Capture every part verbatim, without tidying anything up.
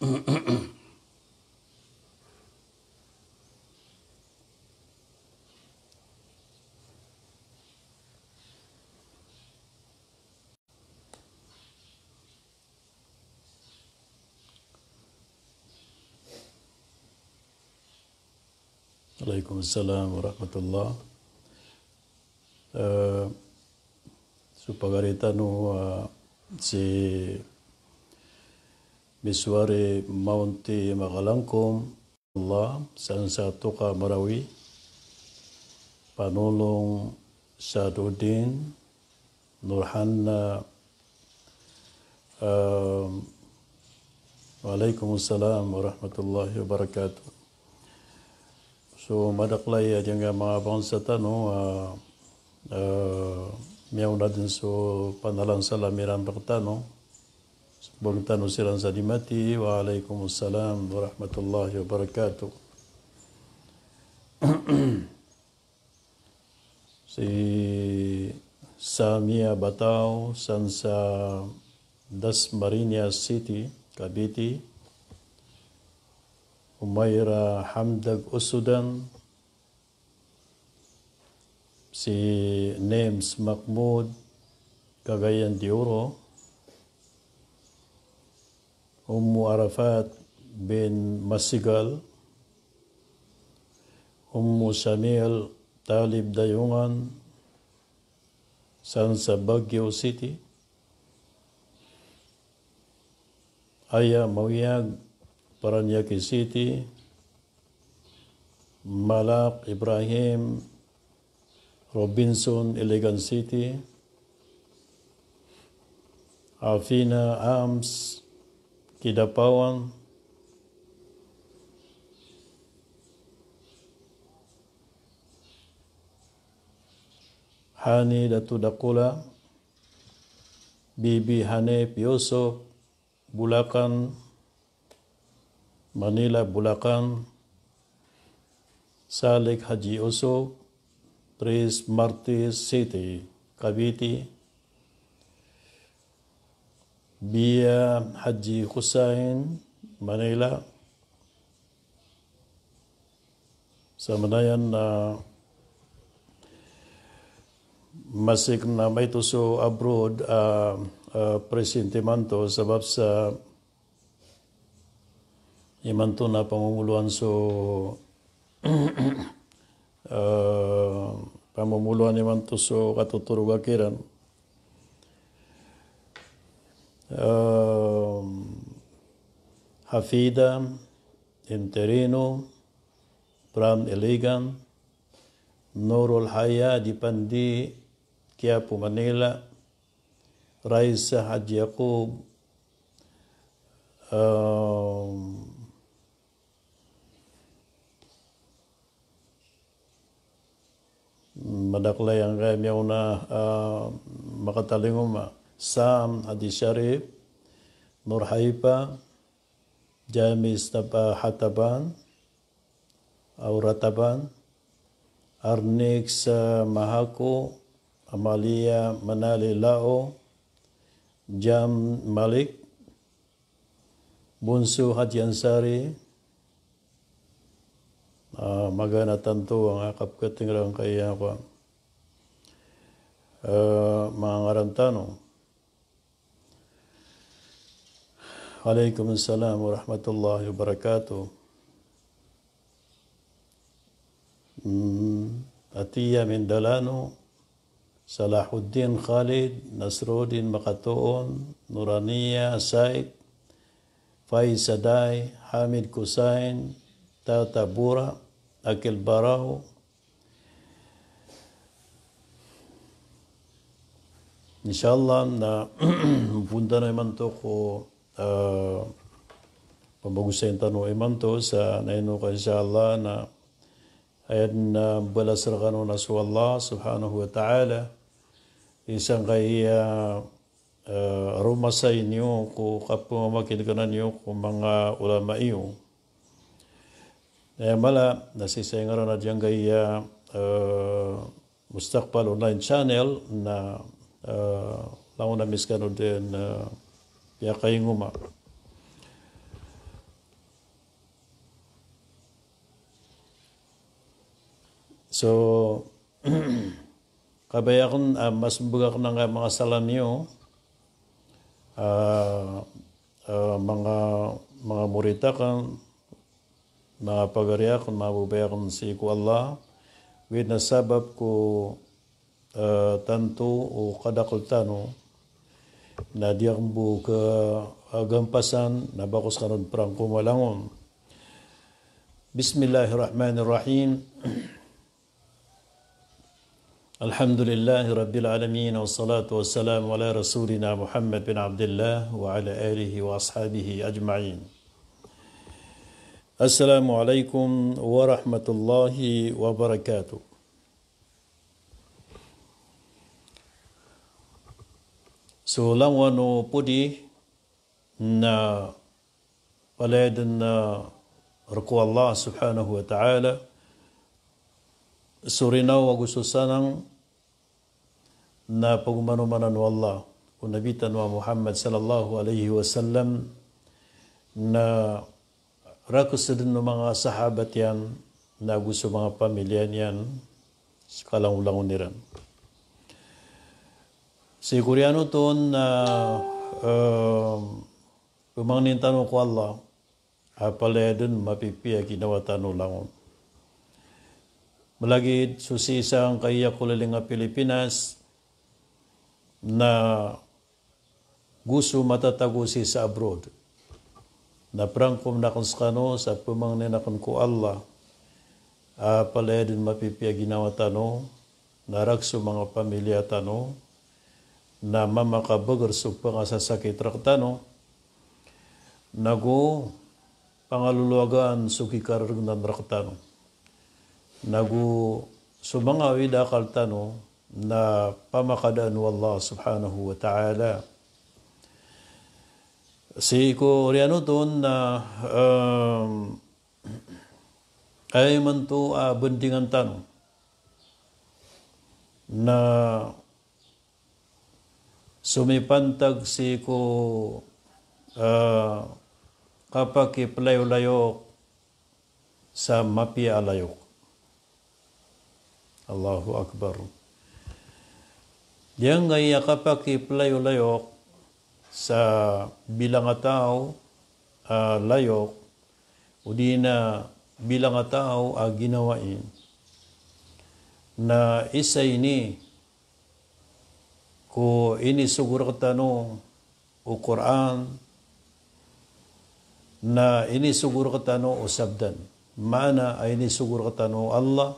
Alaikum salam warahmatullah. Eh, so pagari tano, ah, si Miswari Mounty Makalangkom, Allah, Sansa Toka Marawi, Panolong Saduddin, Nurhanna, um, Waalaikumsalam warahmatullahi wabarakatuh. So, madaklay a giyangkai a manga bangsa tano, ah, ah, miyaona dn so panalang salam iran rktano. Bang tano siran sa di mati, waalaikumsalam warahmatullahi wabarakatuh. Si Samia Batao, Sansa Dasmariñas City, Cavite, Umaira Hamdag Usudan, si Nems Mahmoud, Cagayan de Oro, Ummu Arafat bin Masigal, Ummu Shamil Talib Dayungan, Sansa Baguio City, Aya Mawiyag, Paranaque City, Malak Ibrahim, Robinson, Iligan City, Afina Ams, Kidapawan, Hani Datu Dakula, Bibi Hanif Yusuf, Bulacan, Manila, Bulacan, Salik Haji Yusuf, Tres Martes City, Cavite, Bia Haji Hussain, Manila, Samanayan na masik na maito so abroad, ah, ah, president imanto, sabap sa imanto na pamomoloan so, ah, pamomoloan imanto so katotorog a kiran. Ah, Hafida, Interino, Pram Iligan, Nurul Haya Dipandi, Quiapo, Manila, Raisa Haji Yaqub, ehm, madaklay angkaya miyaona, eh, makatalingoma, Sam Haji Sharif, Nur Haifa, James Taba-, Hataban, Aurataban, Arnix, eh, Mahako, Amalia Manali Lao, Jam Malik, Bonso Haji Ansari, ah, magana tanto angkaya kapkhating rangkaya ko, eh, manga ngaran tano. Waalaikum salam warahmatullahi wabarakatuh. Hmm, Atiya Mindalano, Salahuddin Khalid, Nasruddin Makatoon, Nurania Said, Faiz Sadai, Hamid Kusain, Tata Bura, Akil Barao, Insha Allah na punta na imanto ko, eh, pambagosayin tano imanto sa naino ka, insha Allah, na aya na balas rkano na so Allah subhanahu wa ta'ala. Isa angkaya, eh, romasay niyo ko kapamamakinkanan iyo ko manga ulama iyo. Eh, mala na sii sa ingaran a giyangkaya, eh, Mustaqbal Online Channel na, eh, langon a miskano den, eh, piyakaingoma. So, kabaya akn, ah, mas mbgay akn angkaya manga salam iyo, ah, ah, manga, manga morit akn, manga pagari akn, manga babay akn sii ko Allah, ogaid na sabap ko, ah, tanto o kadakl tano, na di akn bo ka, ah, gampasan, na ba ko skano dn prangko malangon. Bismillahir Rahmanir Rahim. Alhamdulillahi Rabbil Alamin, wassalatu wassalamu ala Rasulina Muhammad bin Abdillah wa ala alihi wa ashabihi ajma'in. Assalamu alaikum warahmatullahi wabarakatuh. So langon o podi na palaya dn, ah, rk o Allah subhanahu wa ta'ala, so rinaw ago so sanang na pagomanomanan o Allah ko Nabi tano a Muhammad sallallahu alaihi wasallam, na rakes dn o manga sahabat iyan, na ago so manga pamilya niyan, sa kalangolangon iran. Sii ko oriyan oto na, em, pmangnin tano ko Allah, a palaya dn mapipiya ginawa tano langon. Malagid so sii sangkaya ko liling a Pilipinas, na go so matatago sii sa abroad. Na prangko mn akn skano sa pmangnin akn ko Allah, a palaya dn mapipiya ginawa tano, na rakes o manga pamilya tano, na mamakabagr so pangasasakit rktano, nago pangalolowagan so kikarargnan rktano, nago so manga awid a akal tano na pamakadaan o Allah subhanahu wa ta'ala. Sii ko oriyan oto na, em, aya imanto a bandingan tano na somipantag sii ko, eh, kapakiplayolayok sa mapiya a layok. Allahu Akbar. Giyangkaya kapakiplayolayok sa bilang a taw a layok, odi na bilang a taw a ginawai, na isa ini ko inisogo rktano o Qur'an, na inisogo rktano o sabdan. Maana a inisogo rktano o Allah,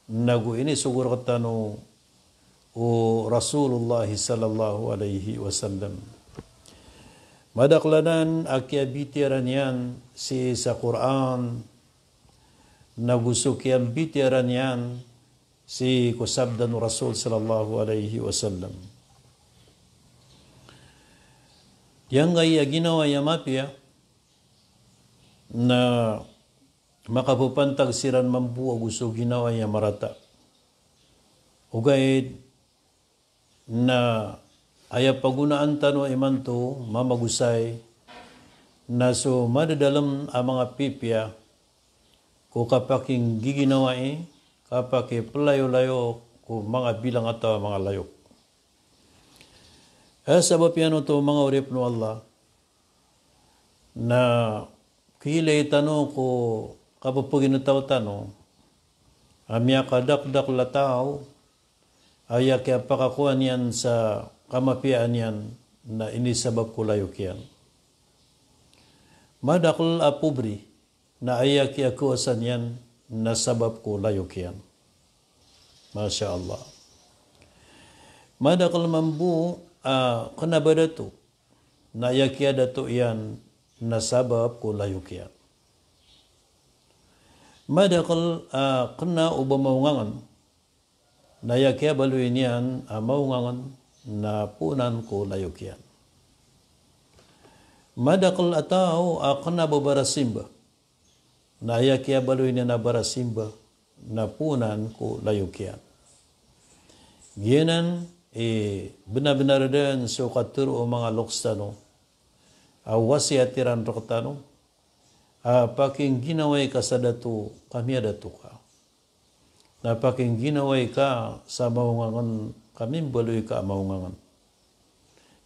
nago inisogo rktano o Rasulullah sallallahu alaihi wasallam. Madakl anan a kiyabitiyaran iyan sii sa Qur'an, nago so kiyabitiyaran iyan sii ko sabdan o Rasul sallallahu alaihi wasallam. Giyangkaya ginawai a mapiya na makapapantag siran mambo ago so ginawai a marata. Ogaid na aya pagonaan tano imanto mamagosay na so madadalm a manga pipiya ko kapakinggiginawai, kapakiplayolayok ko manga bilang a taw a manga layok. Aya sabap iyan oto, manga oripn o Allah, na kiilay tano ko kapapaginetaw tano a miyakadakdakl a taw, aya kiyapakakowa niyan sa kamapiyaan iyan na inisabap ko layok iyan. Madakl a pobre, na aya kiyakowasa niyan na sabap ko layok iyan. Masha Allah. Madakl mambo a kna ba dato, na aya kiyadato iyan na sabap ko layok iyan. Madakl a kna o ba maongangn, na aya kiyabaloy niyan a maongangn na ponan ko layok iyan. Madakl a taw a kna ba barasimba, na aya kiyabaloy niyan a barasimba na ponan ko layok iyan. Giyanan i bnar-bnar dn so katharo o manga loks tano a wasiyat iran rktano a pakingginawai ka sa dato ka miyadato ka. na pakingginawai ka sa maongangen, ka mimbaloy ka a maongangen.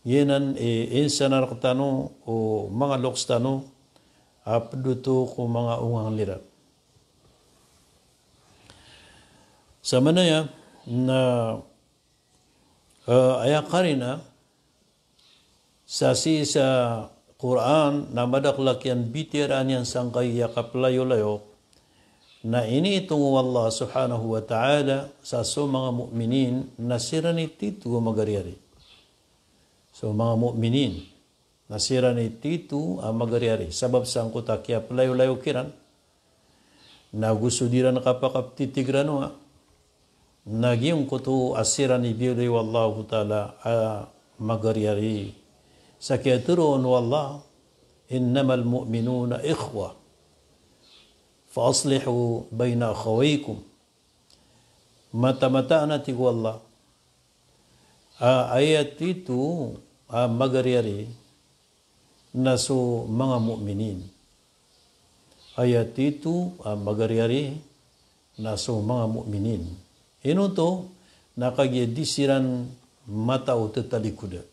Giyanan i insan a rektano o manga loks tano a ped oto ko manga ongangen iran. Samanaya na, eh, aya karina sa sii sa Qur'an na madakel a kiyan bitiyaraan iyan sangkai a kapelayolayok, na iniitong o Allah subhanahu wa ta'ala sa so manga mu'minin na siran i tito a magariyari. So manga mu'minin na siran i tito a magariyari. Sabap sangkoto a kiyapelayolayok iran, na go so di iran kapakaptitigranowa, na giyangkoto a siran i biyaloy o Allahu ta'ala a magariyari. Sa kiyatero o Allah, "Innamal mu'minuna ikhwa, fa aslihu bayna akhawaykum." Mataan-mataan a tig o Allah a aya tito a magariyari na so manga mu'minin. Aya tito a magariyari na so manga mu'minin. Ino oto? Na kagiya di siran matao tetalikoda.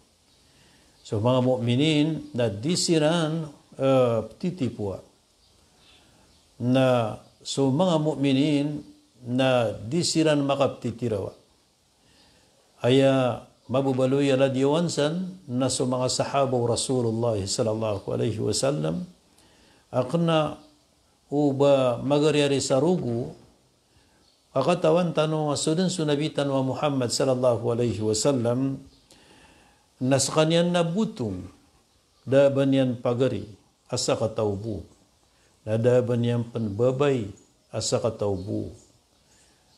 So manga mu'minin na di siran, eh, petitipowa. Na so manga mu'minin na di siran makapetitirawa. Aya mababaloy a ladiyawan san na so manga sahaba o Rasulullah sallallahu alaihi wasallam a kena o ba magariyari sa rogo, a katawan tano a so den so Nabi tano a Muhammad sallallahu alaihi wasallam na sekaniyan na botong, da a ba niyan pagari a sakataw bo, na da a ba niyan pen babay a sakataw bo.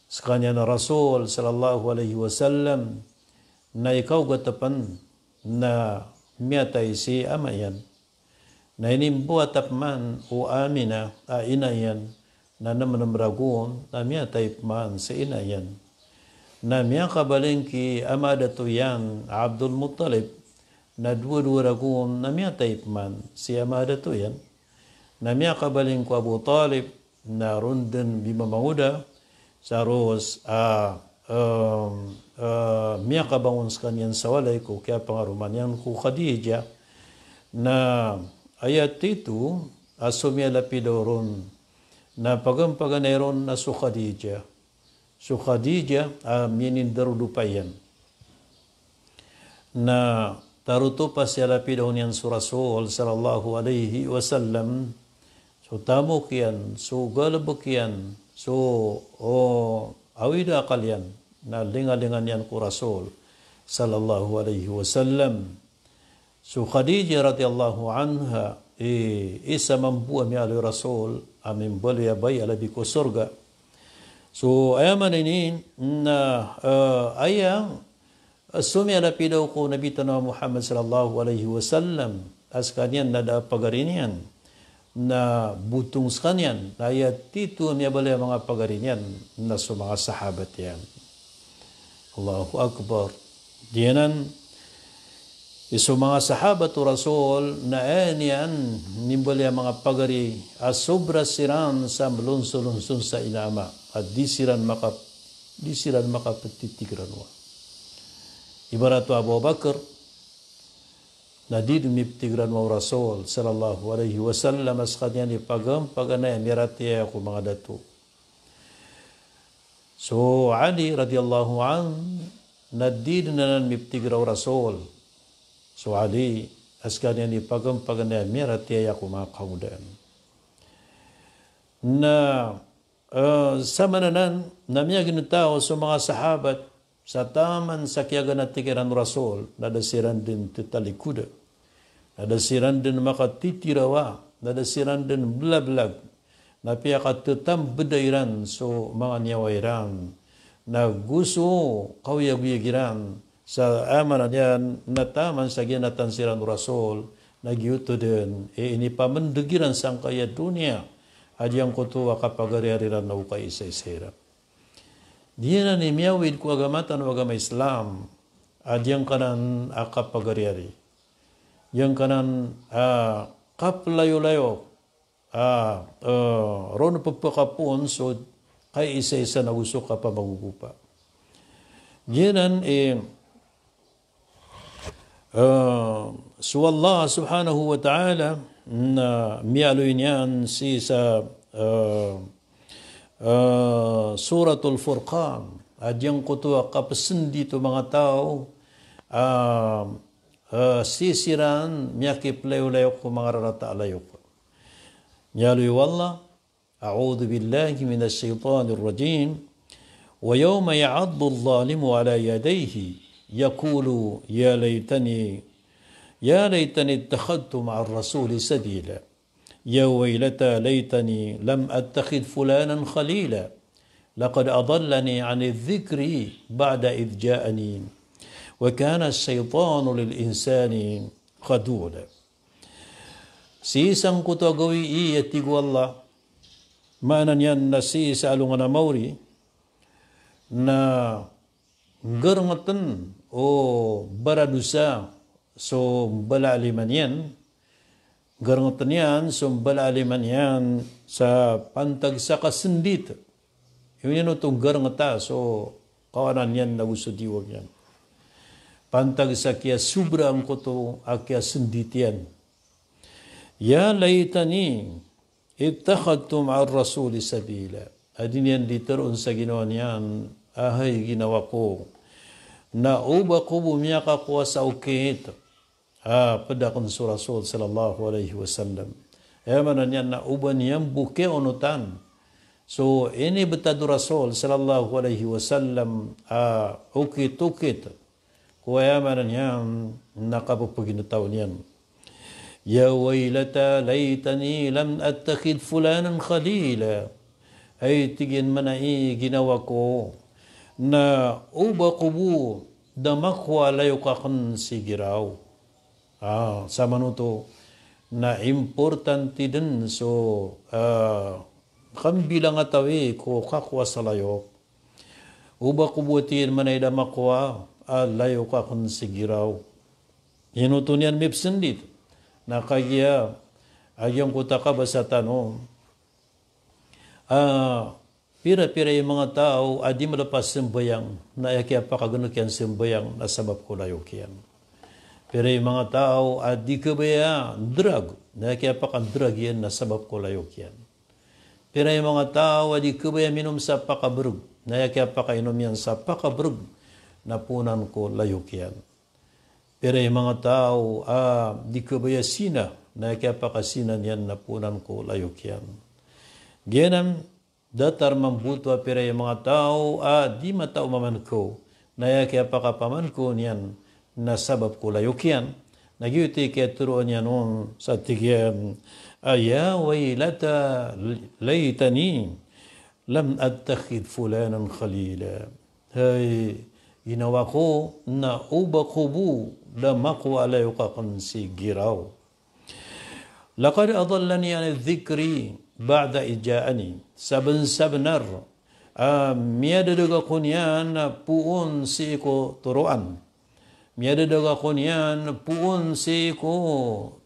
Sekaniyan a Rasul sallallahu alaihi wasallam na ikaogat a pen na miyatay si ama iyan. Na inimboat a peman o Aminah a ina iyan, na nemnem ragon na miyatay peman si ina iyan. Na miyakabaling ki ama dato iyan a Abdul Muttalib, na dowa-dowa ragon na miyatay peman si ama dato iyan. Na miyakabaling ko Abu Talib, na ron den bimamangoda, sa ros a, em, eh, miyakabangon sekaniyan sa walay ko kiyapangaroma niyan ko Khadijah. Na aya tito a so miyalapidaw ron na pagampaganay ron na so Khadijah. So Khadijah a miyanindarodopa iyan. Na tarotopa si alapidaw niyan so Rasul sallallahu alaihi wasallam, so tamok iyan, so galebek iyan, so, o, awid a akal iyan, na lingalingan iyan ko Rasul sallallahu alaihi wasallam. So Khadijah radhiyallahu anha, i, isa mambo a miyaaloy o Rasul a mimbaloy a bai a labi ko sorga. So aya maana ini na, eh, aya, eh, so miyalapidaw ko Nabi tano a Muhammad sallallahu alaihi wasallam a sekaniyan na da a pagari niyan na botong sekaniyan, na aya tito a miyabaloy a manga pagari niyan na so manga sahabat iyan. Allahu Akbar. Giyanan i so manga sahabat o Rasul na aya niyan mimbaloy a manga pagari a sobra siran sa melonsolonson sa ina ama a di siran maka, di siran makapetitigranowa. Ibarat o Abu Bakar na di den mipetigranowa o Rasul sallallahu alaihi wasallam a sekaniyan i pagampaganay a miyaratiyaya ko manga dato. So Ali radhiyallahu anhu na di den anan mipetigra o Rasul. So Ali a sekaniyan i pagampaganay a miyaratiyaya ko manga kangodaan. Na, eh, samanan na miyaginetaw so manga sahabat sa taman sa kiyaganati kiran o Rasul, na da siran den tetalikoda, na da siran den makatitirawa, na da siran den belabelag, na piyakatetambeda iran so manga niyawa iran, na go so kaoyagoyag iran, sa aya maana niyan na taman sa giyanatan siran o Rasul, na giyoto den i inipamendeg iran sangkaya doniya a giyangkoto a kapagariyari ran o kaisaisa iran. Giyanan i miyawid ko agama tano a agama Islam a giyangkanan a kapagariyari. Giyangkanan a kapelayolayok a, eh, ron pepekapoon so kaisaisa na go so kapamagogopa. Giyanan i, eh, so Allah subhanahu wa ta'ala na miyaaloy niyan sii sa, eh, eh, Suratul Furqan, a giyangkoto a kapsndit o manga taw, eh, eh, sii siran miyakiplayolayok ko manga rarata a layok. Miyaaloy o Allah, أعوذ بالله من الشيطان الرجيم. ويوم يعض الظالم على يديه يقول يا ليتني، يا ليتني اتخذت مع الرسول سبيلا. يا ويلتى ليتني لم أتخذ فلانا خليلا. لقد أضلني عن الذكر بعد إذ جاءني. وكان الشيطان للإنسان خذولا. Sii sangkoto a gawii a tig o Allah, maana niyan na sii sa alongan a maori, na nggarngtn o baradosa so mbala a lima niyan, nggarngtn iyan so mbala a lima niyan sa pantag sa kasndit. Ino niyan oto nggarngta so kawanan iyan na go so diwag iyan. Pantag sa kiyasobra angkoto a kiyasndit iyan. Ya laytani ittakhadtu ma'ar rasuli sabila. A di niyan di tharoon sa ginawa niyan, a hay ginawa ko, na oba ko bo miyakakowa sa okit a pd akn so Rasul sallallahu alaihi wasallam. Aya maana niyan na oba niyan bo kiyaonotan so inibtad o Rasul sallallahu alaihi wasallam a okit-okit ko, aya maana niyan na kapphagintao niyan. Ya waylata laytani lam attakhidh fulanan khalila. Ay, tig iyan, maana i ginawa ko na oba ko bo da makowa a layok akn si giraw. Ah, samanoto na importante dn so, ah, kambilangatawi ko kakowa sa layok. Oba ko bo, tig iyan, maana i da makowa a layok akn si giraw. Ino oto niyan mipsndit? Na kagiya a giyangkoto a kabasa tano, ah, pira-pira i manga taw a di mlpas sambayang, na aya kiyapakagnk iyan sambayang na sabap ko layok iyan. Pira i manga taw a di kabaya ndrag, na aya kiyapakandrag iyan na sabap ko layok iyan. Pira i manga taw a di kabaya minom sa pakabrg, na aya kiyapakainom iyan sa pakabrg na ponan ko layok iyan. Pira i manga taw a di kabaya sina, na aya kiyapakasina niyan na ponan ko layok iyan. Giyanan, datar mamboto a pira i manga taw a di matao mamankaw, na aya kiyapakapamankaw niyan na sabap ko layok iyan. Na giyoto i kiyatharoa niyan on sa tig iyan a, "Ya waylata laytani lam attakhidh fulanan khalila." Hay ginawa ko, na oba ko bo da makowa a layok akn si giraw. Laqad adallani 'anidh dhikri ba'da idh ja'ani. Sabnsabnar a miyadadg ako niyan poon sii ko toroan. Miyadadg ako niyan poon sii ko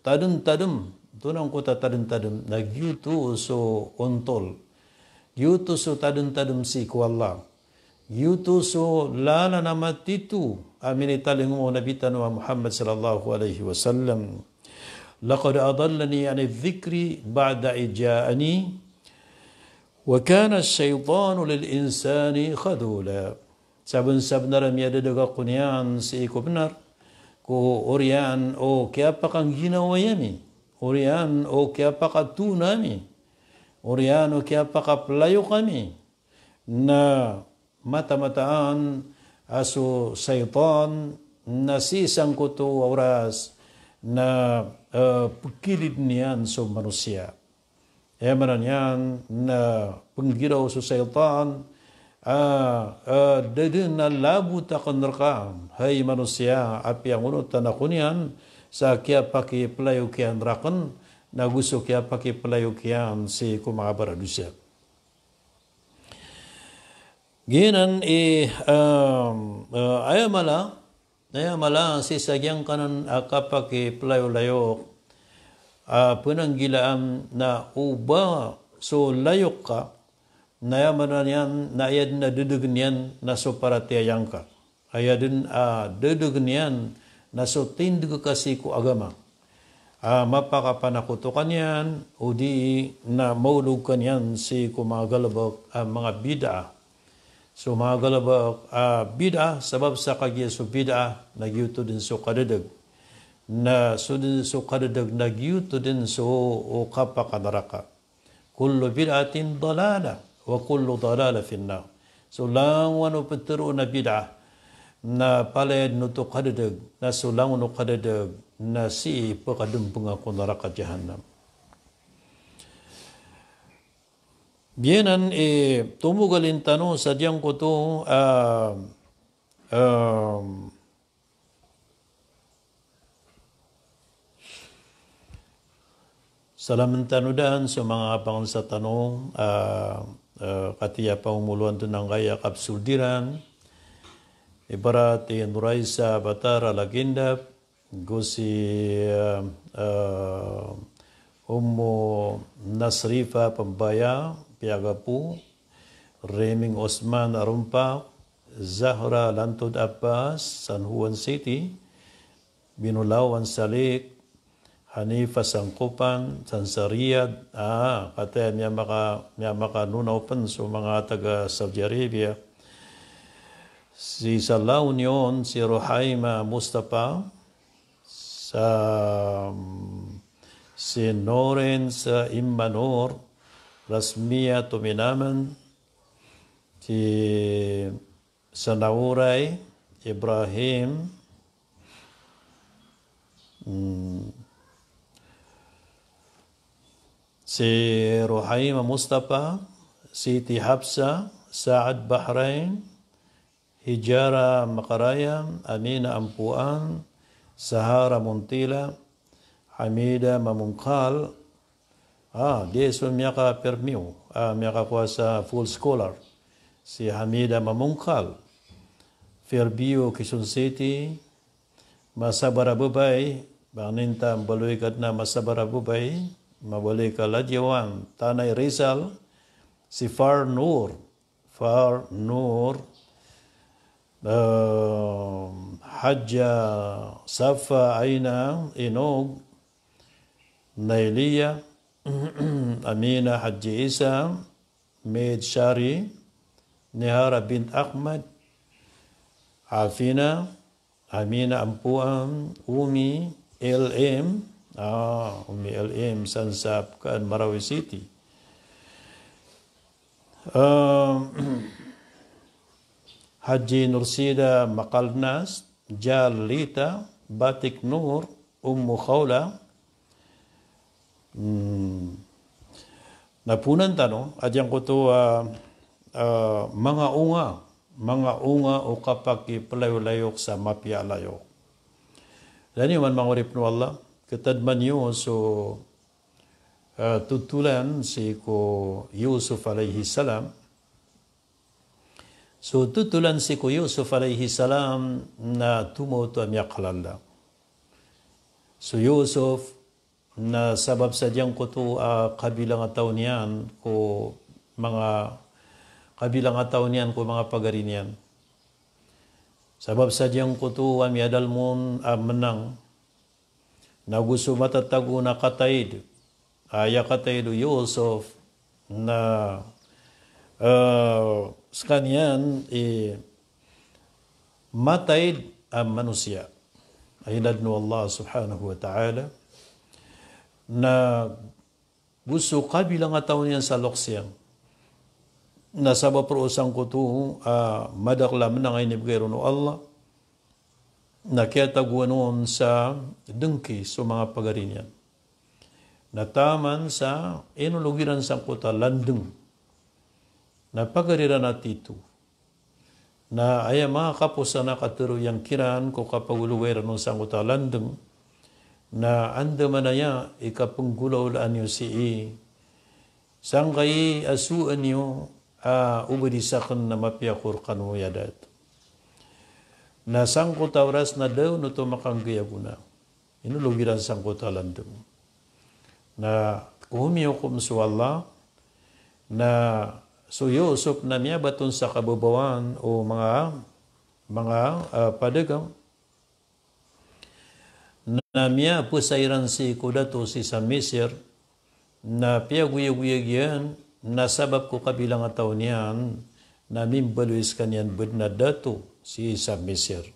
tadmtadm. Antonaa angkoto a tadmtadm? Na giyoto so ontol. Giyoto so tadmtadm sii ko Allah. Giyoto so lalan a matito a minitalingoma o Nabi tano a Muhammad sallallahu alaihi wasallam. Laqad adallani 'anidh dhikri ba'da idh ja'ani wa kana ash-shaytanu lil insani khadhula. Sabnsabnar a miyadadg ako niyan sii ko bnar ko oriyan o kiyapakangginawai ami, oriyan o kiyapakatoon ami, oriyan o kiyapakaplayok ami, na mataan-mataan a so shaytan na sii sangkoto a oras na, eh, pkilid iyan so manosiya. Aya maana niyan na pnggiraw so shaytan a, eh, da dn a labot akn rka, hay manosiya, a piyangonotan ako niyan sa kiyapakiplayok iyan rakn na go so kiyapakiplayok iyan sii ko manga baradosa. Giyanan i, em, eh, aya mala, aya mala sii sa giyangkanan a kapakiplayok-layok a pnanggilaan na oba so layok ka Na aya maana niyan na aya dn a dadagen iyan na so paratiyaya ngka. Aya dn a dadagen iyan na so tindeg ka sii ko agama. A mapakapanakoto ka niyan, odi na maolog ka niyan sii ko manga galbk a manga bid'ah. So manga galbk a bid'ah, sabap sa kagiya so bid'ah, na giyoto dn so kadadag. Na so dn so kadadag, na giyoto dn so, o, kapakanaraka. Kullu bid'atin dalalah, wa kullu dalalah fin nar. So langon o ptharoon a bid'ah, na palaya dn oto kadadag, na so langon o kadadag, na sii pkadmpnga ko naraka jahannam. Giyanan i tomogalin tano sa giyangkoto, ah, um, Salamn tano dn so manga pangsa tano, ah, ah, katiya pangomoloan tano angkaya kapsul diran, ibarat i Noraisa Batara Lagindap, go si, ah, ah, Ummu Nasrifa Pambaya, Piagapo, Reming Osman Arumpak, Zahra Lantod Abbas, San Juan City, Binolawan Salik, Hanifa Sangkopan, san sa Riyadh, ah, kataya miyamaka, miyamakanonaw pn so manga taga Saudi Arabia. Si sa La Union, si Rohaima Mustafa, sa, si Noren, sa Immanor, Rasmia Tuminaman, si Sanauray Ibrahim, mm, si Rohaima Mustafa, Siti Hafsa, Saad Bahrain, Hijara Makaraya, Amina Ampuan, Sahara Muntila, Hamida Mamungkal, ah, di so miyaka-permiyo, ah, miyakakowa sa full scholar, si Hamida Mamungkal, Fairview, Quezon City, Masabar a Babay, bangnin ta mbaloy ka dn a Masabar a Babay, mabaloy ka Ladiawan, Tanay Rizal, si Far Noor, Far Noor, ehm, Hadja Safa Aina Inog, Nailia, Amina Hadji Isa, Maid Shari, Nihara bint Ahmad, Afina, Amina Ampuan, Umi L M, ah, Umi L M, san sa Pkaan, Marawi City. Ehm, Haji Nursida Makalnas, Jalita, Batik Nur, Ummu Khawla. Hmm. Na ponan tano a giyangkoto a, ah, manga onga, manga onga o kapakiplayolayok sa mapiya a layok. Lagid iyan man manga oripn o Allah, katadman iyo so, ah, totolan sii ko Yusuf alayhi salam. So totolan sii ko Yusuf alayhi salam na tomo oto a miyakalala. So Yusuf na sabap sa giyangkoto a kabilangataw niyan ko manga, kabilangataw niyan ko manga pagari niyan. Sabap sa giyangkoto a miyadalm on a menang. Na go so matatago na kataid, aya kataid o Yusuf na, eh, skaniyan i mataid a manosiya a inadn o Allah subhanahu wa ta'ala. Na go so kabilangataw niyan sa loks iyan na sabap roo sangkoto a madakl a menang a inibgay ron o Allah, na kiyatagoan on sa dengki so manga pagari niyan. Na taman sa inolog iran sangkoto a landeng. Na pagari iran a tito. Na aya manga kaposan a katharo iyan kiran ko kapagologay iran on sangkoto a landeng, na andamanaya i kapenggolaolaan iyo sii, sangkai a soan iyo a obedi saken na mapiya ko rekano aya dato. Na sangkoto a oras na da on oto makanggay a gona. Inolog iran sangkoto a landeng. Na kohomi okom so Allah, na so Yusuf na miyabaton sa kababawan o manga, manga, ah, padagang. Na miyapesa iran sii ko dato sii sa Misir, na piyagoyagoyag iyan, na sabap ko kabilangataw niyan, na mimbaloy skaniyan badn a dato sii sa Misir.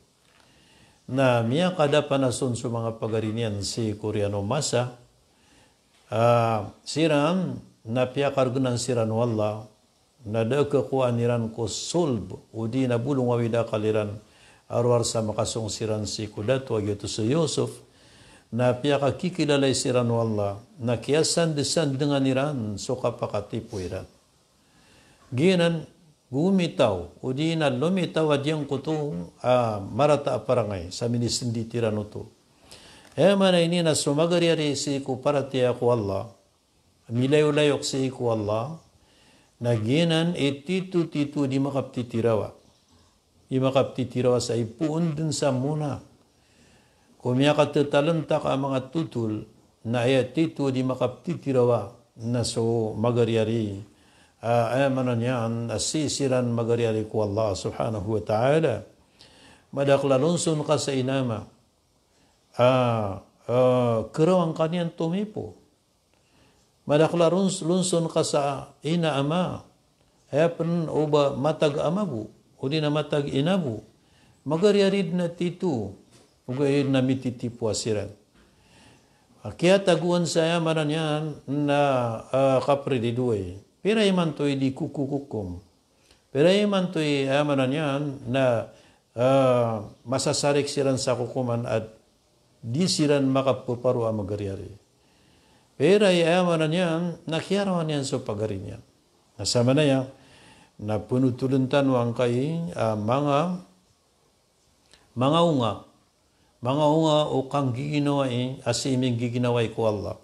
Na miyakadapanason so manga pagari niyan sii ko riyan o masa, ah, siran, na piyakargnan siran o Allah, na da a kakowaan iran ko solb, odi na bolong a awid a akal iran, a rowar sa makasong siran sii ko dato a giyoto so Yusuf, na piyakakikilalay siran o Allah, na kiyasandsandangan iran so kapakatipo iran. Giyanan, gomitaw, odi na lomitaw a giyangkoto a marata a parangay sa minisndit iran oto. Aya maana ini na so magariyari sii ko paratiyaya ko Allah, milayolayok sii ko Allah, na giyanan i titotito di makaptitirawa. Di makaptitirawa sa ipoon dn sa mona. Ko miyakatatalntak a manga totol, na aya tito di makaptitirawa, na so magariyari, ah, aya maana niyan, na sii siran magariyari ko Allah subhanahu wa ta'ala. Madakl a lonson ka sa ina ama, ah, ah, kerawan ka niyan tomipo. Madakl a rons-, lonson ka sa ina ama, aya pn o ba matag ama bo, odi na matag ina bo. Magariyari dn a tito, ogaid na mititipo a siran. A kiyatagoan sa aya maana niyan na, ah, kapridi doway. Pira imanto i di kokokokom. Pira imanto i, aya maana niyan na, ah, masasarik siran sa kokoman a di siran makapeparo a magariyari. Pira i, aya maana niyan na kiyarawan iyan so pagari niyan. Na samanaya na pnotoln tano angkai, ah, manga, manga onga, manga onga o kanggiginawai a sii minggiginawai ko Allah.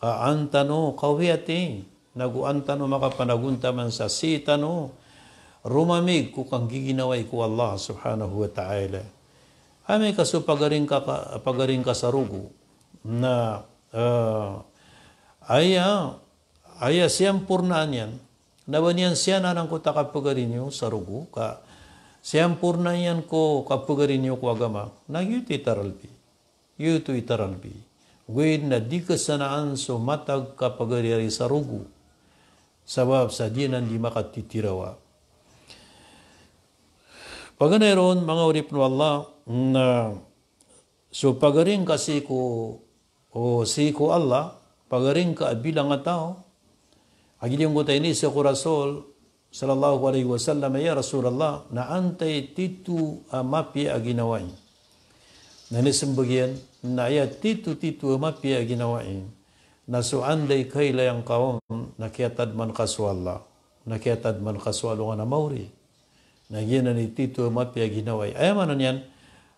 Ka an tano kawiyati, nago an tano makapanagontaman sa sii tano romamig ko kanggiginawai ko Allah subhanahu wa ta'ala. Amay ka so pagaring ka, ka, pagaring ka sa rogo, na, ah, aya, aya siyampornaan iyan, na ba niyan siyanan angkoto a kapagari niyo sa rogo, ka siyampornaan iyan ko kapagari niyo ko agama, na giyoto i taralbi. Giyoto i taralbi. Ogaid na di kasanaan so matag kapagariyari sa rogo. Sabap sa giyanan di makatitirawa. Paganay ron, manga oripn o Allah, na so pagaring ka sii ko, o sii ko Allah, pagaring ka a bilang a taw, a giyangkoto a inisa ko Rasul sallallahu alaihi wasallam, "Ya Rasulullah, na antai tito a mapiya a ginawai?" Na inismbag iyan, na aya tito-tito a mapiya a ginawai na so anda i kailayang ka on, na kiyatadman ka so Allah, na kiyatadman ka so alongan a maori. Na giyanan i tito a mapiya a ginawai. Aya maana niyan,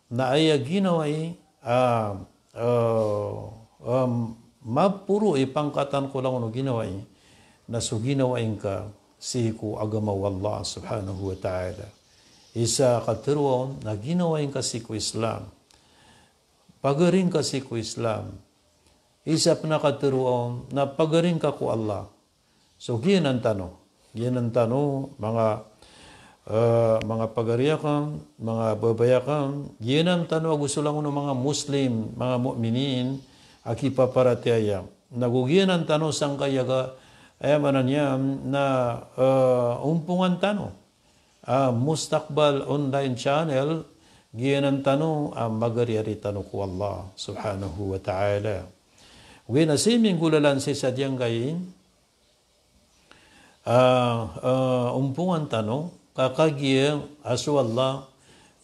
na aya ginawai, ah, ah, ah, maporo i pangkatan ko langon o ginawai, na so ginawai ngka sii ko agama o Allah subhanahu wa ta'ala. Isa a katharo on na ginawai ngka sii ko Islam. Pagaring ka sii ko Islam. Isa pn a katharo on na pagaring ka ko Allah. So giyanan tano, giyanan tano manga, eh, manga pagari akn, manga babay akn, giyanan tano ago so langon o manga Muslim, manga mu'minin a kipaparatiyaya. Nago giyanan tano sangkaya ka, aya maana niyan na, eh, ompongan tano a Mustaqbal Online Channel, giyanan tano a magariyari tano ko Allah subhanahu wa ta'ala. Ogaid na sii minggolalan sii sa giyangkai a, a, ompongan tano, ka kagiya a so Allah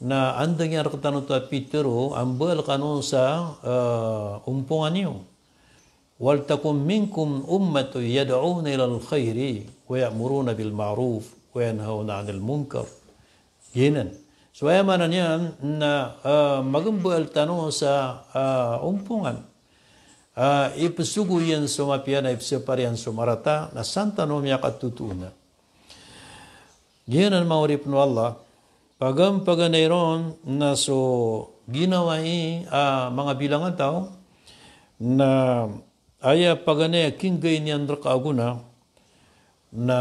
na andang iyan rktano oto a pitharo a mbaal kano sa, a, ompongan iyo. "Waltakun minkum ummatun yad'una ilal khairi wa ya'muruna bil ma'ruf wa yanhauna 'anil munkar." Giyanan. So aya maana niyan na, a, magambaal tano sa, a, ompongan a ipsogo iyan so mapiya na ipsapar iyan so marata, na san tano miyakatotoona. Giyanan manga oripn o Allah, paganay ron na so ginawai a manga bilang a taw, na aya paganay a kinggay niyan rka a gona, na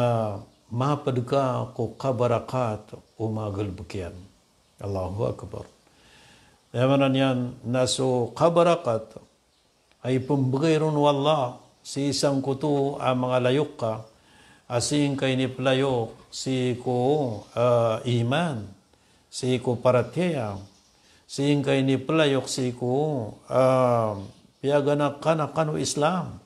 mapd ka ko kabarakat o manga galbk iyan. Allahu Akbar. Aya maana niyan na so kabarakat a ipmbgay ron o Allah sii sangkoto a manga layok ka, a sii ngka iniplayok sii ko, ah, iman, sii ko paratiyaya, sii ngka iniplayok sii ko, ah, piyaganakan o Islam.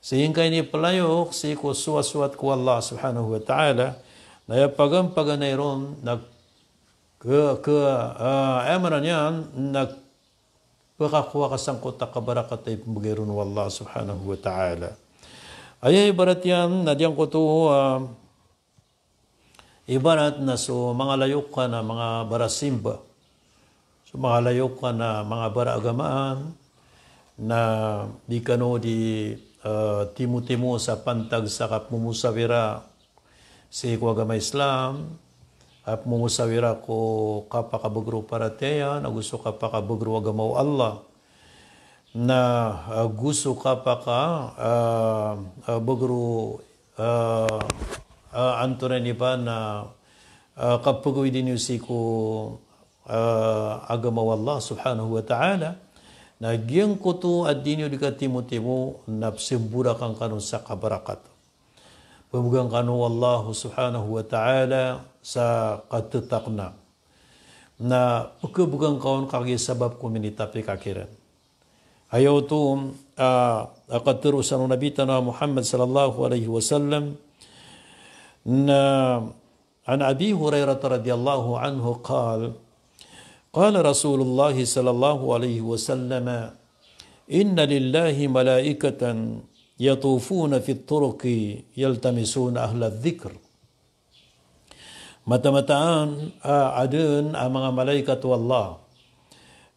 Sii ngka iniplayok sii ko sowasowat ko Allah Subhanahu wa Ta'ala, na aya pagampaganay ron na ke, ke, ah, aya maana niyan na pkakowa ka sangkoto a kabarakat a ipmbgay ron o Allah Subhanahu wa Ta'ala. Aya ibarat iyan na giyangkoto, ah, ibarat na so manga layok ka na manga barasimba. So manga layok ka na manga baraagamaan, na di kano di, eh, timotimo sa pantag sa kapmomosawira sii ko agama Islam, kapmomosawira ko kapakabagr o paratiyaya, nago so kapakabagr o agama o Allah. Na, ah, go so kapaka, ah, ah, bagr o, ah, ah, antonaa ini ba na, ah, kapagawid ini sii ko, ah, agama o Allah Subhanahu wa Ta'ala. Na giyangkoto a di niyo di katimotimo na pzamborakan kano sa kabarakat. Pmbgan kano o Allah Subhanahu wa Ta'ala sa katatakna. Na pkhabgan ka on kagiya sabap ko minitapi ka kiran. Aya oto, ah, a katharo san o Nabi tano a Muhammad sallallahu alaihi wasallam, na an Abi Hurairah radhiyallahu anhu qal, qala Rasulullah sallallahu alaihi wasallam, inna lillahi malaikatan yatufuna fit turuqi yaltamisuna ahla dhikr. Mataan-mataan a, ah, adn a manga malaikat o Allah.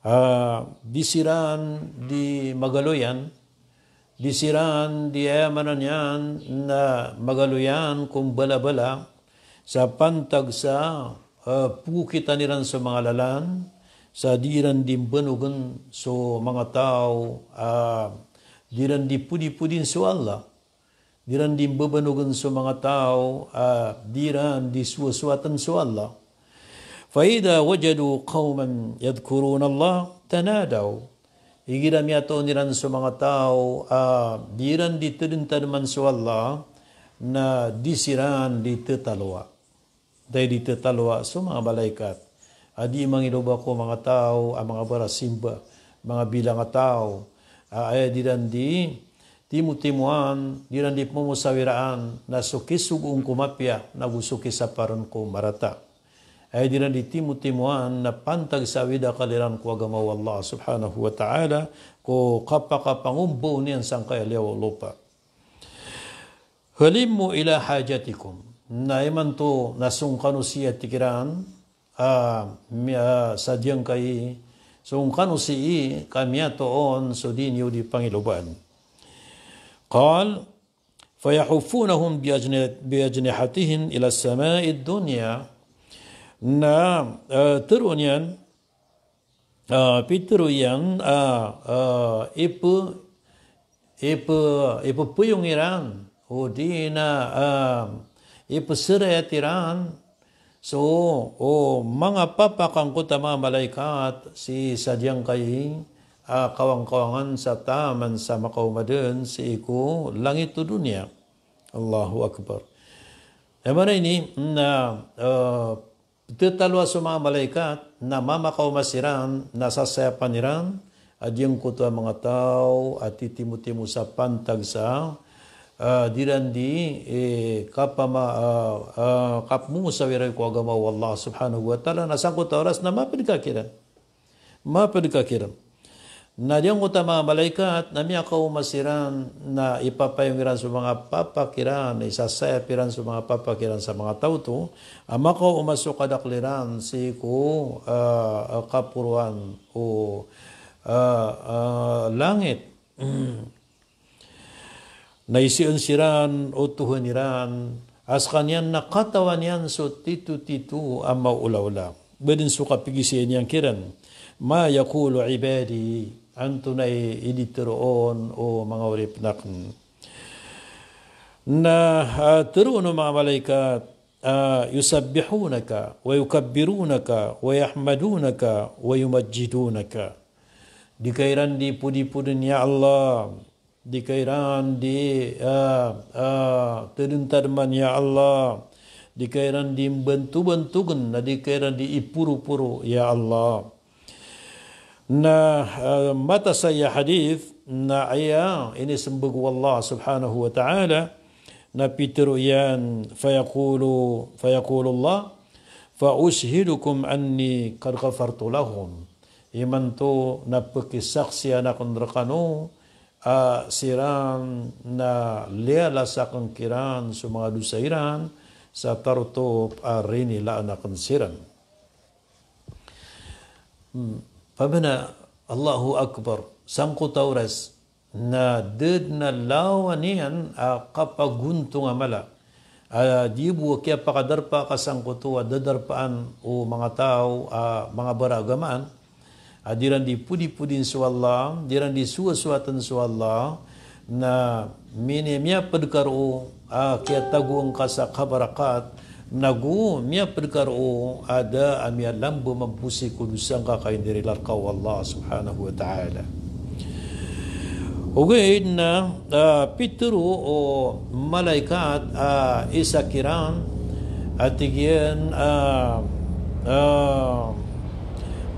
Ah, di siran di magaloyan, di siran di, aya maana niyan na magaloyan ko mbalabala sa pantag sa, ah, pgokitan iran so manga lalan, sa di iran di mbanogn so manga taw, ah, di iran di podi-podin so Allah. Di iran di mbabanogn so manga taw, ah, di iran di sowasowatn so Allah. Fa idha wajadu qawman yadhkuruna Allah tanadaw. Igira miyatoon iran so manga taw, ah, di iran di tadntadman so Allah, na di siran di tatalowa. Antaa i di tatalowa? So manga malaikat a di mangiloba ko manga taw a manga barasimba, manga bilang a taw a aya di iran di timotimoan, di iran di pmomosawiraan na so kisogoon ko mapiya nago so kisapar on ko marata. Aya di iran di timotimoan na pantag sa awid a akal iran ko agama o Allah Subhanahu wa Ta'ala, ko kapakapangombaw niyan sangkaya liyawaw o lopa. Halummu ila hajatikum. Na imanto na song kano sii, tig iran, ah, mi-, ah, sa giyangkai, song kano sii ka miyatoon so di niyo di pangilobaan. Qal, fayahuffunahum bi ajni-, bi ajnihatihim ila sama'id dunya. Na, ah, tharoon iyan, ah, pitharo iyan, ah, ah, ip-, ip-, ipphayong iran, odi na, ah, ipsarayat iran so, o manga papak angkoto a manga malaikat sii sa giyangkai, ah, kawang-kawangan sa taman sa makaoma dn sii ko langit o doniya. Allahu Akbar. Aya maana ini na, ah, tatalowa so manga malaikat, na mamakaoma siran, na sasayapan iran a giyangkoto a manga taw a titimotimo sa pantag sa, ah, di iran di, eh, kapama-, ah, ah, kapmomosawira ko agama o Allah Subhanahu wa Ta'ala, na sangkoto a oras na mapd ka kiran. Mapd ka kiran. Na giyangkoto a manga malaikat na miyakaoma siran, na ipapayong iran so manga papak iran, na isasayap iran so manga papak iran sa manga taw oto a makaoma so kadakl iran sii ko, ah, ah, kaporoan o, ah, ah, langit. Na isii on siran o Tohan iran a skaniyan na katawan iyan so titotito a maolaola. Ba dn so kapigisii niyan kiran. Ma yaqulu ibadi, antonaa i di tharoon o manga oripn akn. Na, ah, tero o manga malaikat, ah, "Yusabbihunaka, wa yukabbirunaka, wa yahmadunaka, wa yumajjidunaka." Di ka iran di podipoden ya Allah, di ka iran di, ah, ah, tedentadman ya Allah, di ka iran di mbantobantogen, na di ka iran di iporoporo ya Allah. Na, ah, mataan sa aya hadith, na aya inisembag o Allah subhanahu wa ta'ala, na pitero iyan, fayaqulu, fayaqulu Allah, "Fa ushhidukum anni qad ghafartu lahum." Imanto na pekisaksian aken rekano, a siran na liyalas aken kiran so manga dosa iran, sa tarotop a rinilaan aken siran. Hmm. Pamana, Allahu Akbar, sangkoto a oras, na da den a lawan iyan a kapagontong a mala. A, di bo kiyapakadarpa ka sangkoto a dadarpaan o manga taw a manga baragamaan, a di iran di podipodin so Allah, di iran di sowasowaten so Allah, na mini-, miyaped ka roo a kiyatagoan ka sa kabarakat, nago miyaped ka roo a da a miyalamba mambo sii ko dosa ngka ka indirila reka o Allah subhanahu wa ta'ala. Ogaid na, ah, pitero o malaikat a isa kiran, a tig iyan, ah, ah,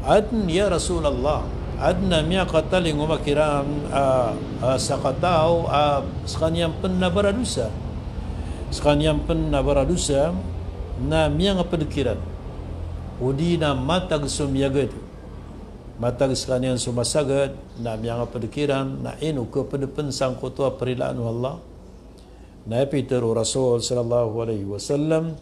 aden ya Rasulullah, aden a miyakatalingoma kiran, ah, ah, sa kataw, ah, sekaniyan pen na baradosa. Sekaniyan pen na baradosa, na miyangaped kiran. O di na matag so miyagad. Matag sekaniyan so masagad, na miyangaped kiran, na ino keped pen sangkoto a perilaan o Allah. Na pitero o Rasul sallallahu alaihi wasallam,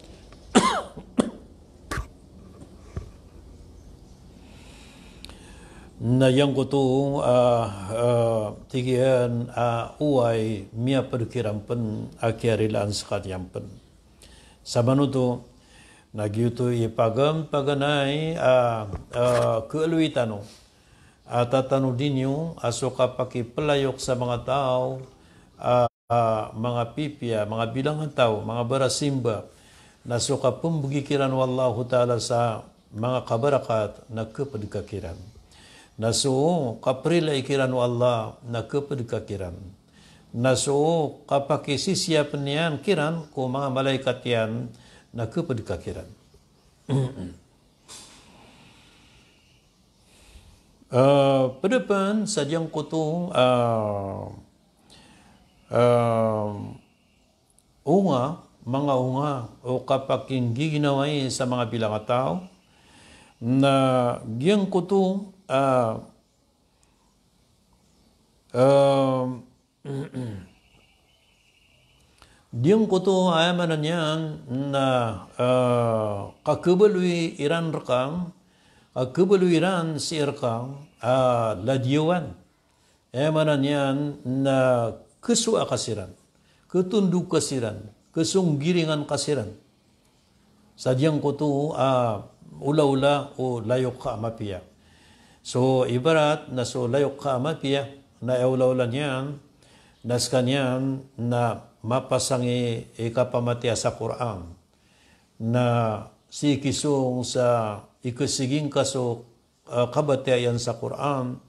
na giyangkoto, ah, ah, tig iyan, ah, oway, miyaped kiran pen a kiyarilaan sekaniyan pen. Samanoto, na giyoto i pagan-, paganay, ah, ah, keeloy tano. Ah, tatanodi niyo, ah, so kapakipelayok sa manga taw, ah, ah, manga pipiya, manga bilangataw, manga barasimba, na so kapembegi kiran o Allahu Ta'ala sa manga kabarakat, na keped ka kiran. Na so kaperilai kiran o Allah, na keped ka kiran. Na so kapakisisiyapen iyan kiran ko manga malaikat iyan, na keped ka kiran. Eh, ped pen sa giyangkoto, eh, eh, onga, manga onga o kapakinggiginawai sa manga bilangataw, na giyangkoto, eh, eh, giyangkoto, aya maana niyan na, eh, kakebaloy iran reka, kakebaloy iran sii reka, eh, ladiyawan. Aya maana niyan na kesowa ka siran, ketondog ka siran, kesonggiringan ka siran. Sa giyangkoto a olaola o layok ka a mapiya. So ibarat na so layok ka a mapiya, na aya olaola niyan, na sekaniyan na mapasang i, i kapamatiya sa Qur'an. Na sii kisong sa ikesiging ka so, eh, kabatiya iyan sa Qur'an,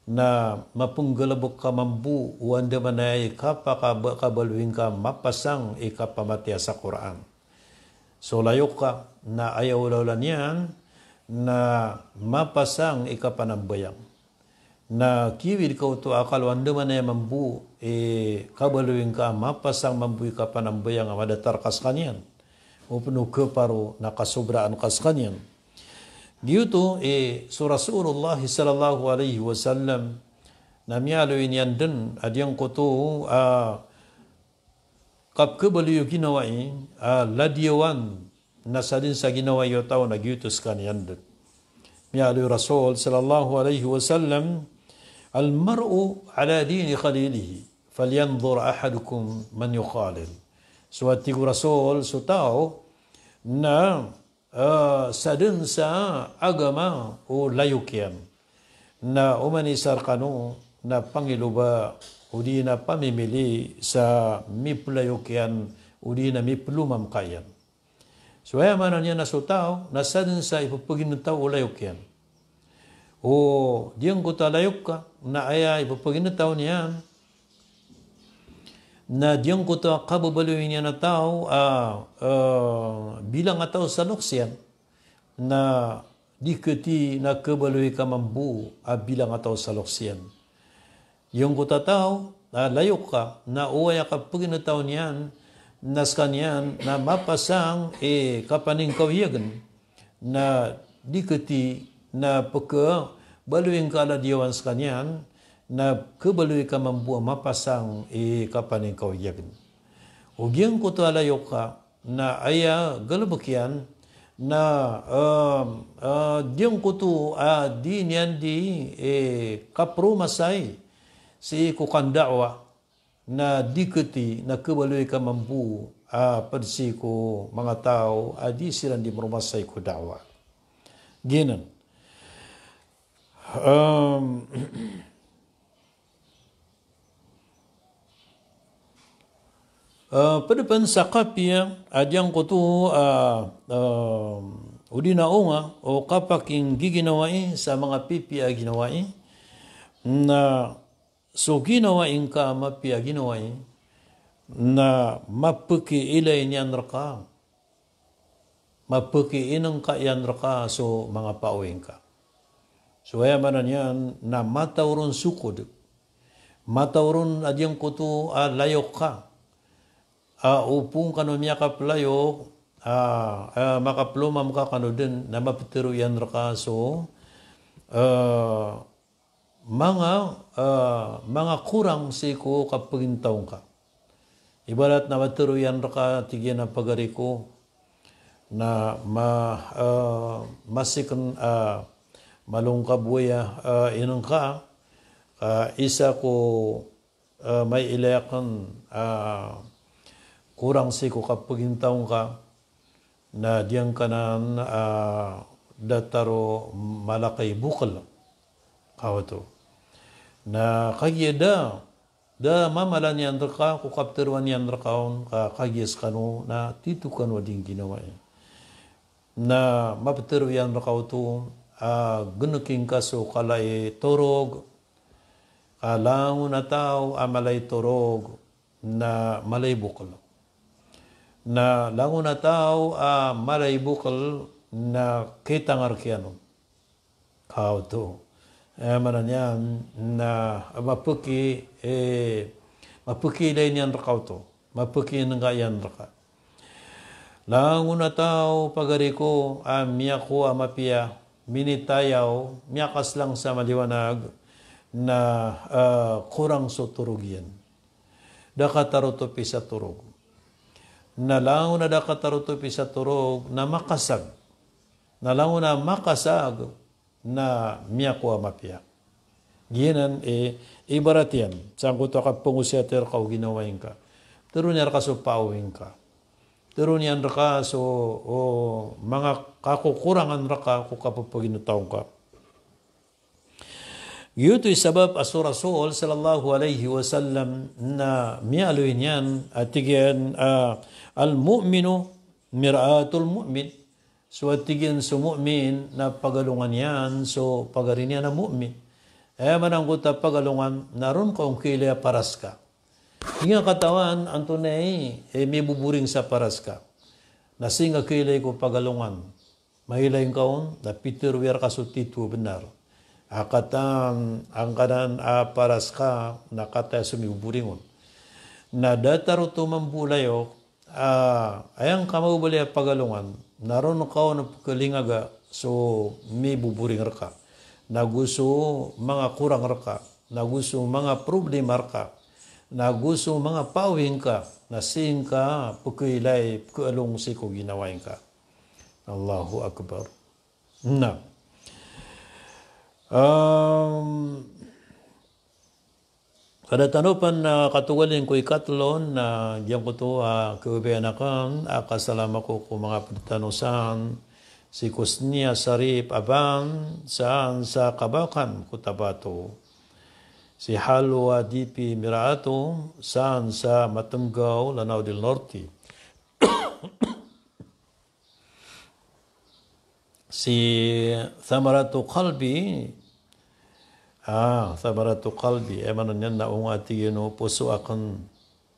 na mapenggalebek ka mambo o andamanaya i kapaka-, kabaloy ngka mapasang i kapamatiya sa Qur'an. So layok ka, na aya olaola niyan, na mapasang i kapanambayang. Na kiwid ka oto a kalo andamanaya mambo i kabaloy ngka a mapasang mambo i kapanambayang a madatar ka sekaniyan. O pen o keparo na kasobraan ka sekaniyan. Giyoto i so Rasulullah sallallahu alaihi wasallam, na miyaaloy niyan den a giyangkoto a kapkebaloy o ginawai a ladiyawan, na sadn sa ginawai o taw na giyoto sekaniyan den. Miyaaloy o Rasul sallallahu alaihi wasallam, "Al-mar'u ala dini khalilihi, falyanzur ahadukum man yukhalil." So a tig o Rasul, so taw na eh, sadn sa agama o layok iyan. Na oman i isa rkano na pangiloba odi na pamimili sa mipelayok iyan, odi na mipelomamka iyan. So aya maana niyan na so taw na sadn sa ipepeginetaw o layok iyan. O giyangkoto a layok ka na aya ipepeginetaw niyan na giyangkoto a kababaloy niyan a taw a, eh, bilang a taw sa loks iyan na di keti na kebaloy ka mambo a bilang a taw sa loks iyan. Giyangkoto a taw a layok ka na o aya kapeginetaw niyan na sekaniyan na mapasang i kapaningkawiyagen na di keti na pekebaloy ngka a ladiyawan sekaniyan na kebaloy ka mambo a mapasang i kapaningkawiyagen. O giyangkoto a layok ka na aya galebek iyan na, em, eh, giyangkoto a di niyan di, eh, kapromasay sii ko kanda'wa na di keti na kebaloy ka mambo a ped sii ko manga taw a di siran di meromasay ko da'wa. Giyanan. Em, eh, ped pen sa kapiya a giyangkoto a, em, odi na onga o kapakinggiginawai sa manga pipiya a ginawai na so ginawai ngka a mapiya a ginawai na mapekiilay niyan reka, mapekiinengka iyan reka so manga paoy ngka. So aya maana niyan na mataw ron sokod, mataw ron a giyangkoto a layok ka a opong kano miyakapelayok a, a makapelomamka kano den na mapetero iyan reka so, eh, manga, eh, manga korang sii ko kapeginetaw ngka. Ibarat na matero iyan reka, tig iyan a pagari ko, na ma, eh, masiken, eh, malongkab o aya, eh, inengka, ka isa ko, eh, maiilay aken, eh, korang sii ko kapeginetaw ngka, na giyangkanan a datar o mala ka i bokel. Kaoto. Na kagiya da, da mamala niyan reka ko kapeteroan iyan reka on, ka kagiya sekano na tito kano a di ngginawai. Na mapetero iyan reka oto a geneki ngka so kala i torog, ka langon a taw a mala i torog na mala i bokel. Na langon a taw a mala i bokel na kitangar kiyan on. Kaoto. Eh, maana niyan na mapeki, eh, mapekiilay niyan reka oto. Mapekiinengka iyan reka. Langon a taw, pagari ko, a miyakowa a mapiya, minitayaw, miyakaslang sa maliwanag, na, eh, korang so torog iyan. Da katarotopi sa torog. Na langon a da katarotopi sa torog, na makasag. Na langon a makasag, na miyakowa a mapiya. Giyanan i ibarat iyan sangkoto a kapengosiyati reka o ginawai ngka. Tero niyan reka so paoy ngka. Tero niyan reka so, o, manga kakokorangan reka ko kapepeginetaw ngka. Giyoto i sabap a so Rasul sallallahu alaihi wasallam na miyaaloy niyan a tig iyan a, "Al-mu'minu mir'atul mu'min." So a tig iyan so mu'min na pagalongan iyan so pagari niyan a mu'min. Aya maana angkoto a pagalongan na ron ka on kiilay a paras ka. Di nga katawan antonaa i, eh, miboboring sa paras ka. Na sii nga kiilay ko pagalongan. Mailay ngka on, na pitero iyan reka so tito a benar. A kataan angkanan a paras ka, na kataya so miboboring on. Na datar oto mambo o layok, a, aya ngka mababaloy a pagalongan, na ron ka on pekelingaga so miboboring reka, nago so manga korang reka, nago so manga problema reka, nago so manga paoy ngka, na sii ngka pekeilay, pekealong sii ko ginawai ngka. Allahu Akbar. Na, um, Kada tano pen, ah, katogalin ko ikatlo na giyangkoto, ah, kababayaan aken, ah, kasalam ako ko manga ped tano san, si Kusnia Sarip Aban, san sa Kabakan, Cotabato. Si Halwa D P Miraato, san sa Matenggaw, Lanao del Norte. Si Thamaratu Qalbi, ah, Thamaratu Qalbi, aya maana niyan na ong a tig iyan o poso aken,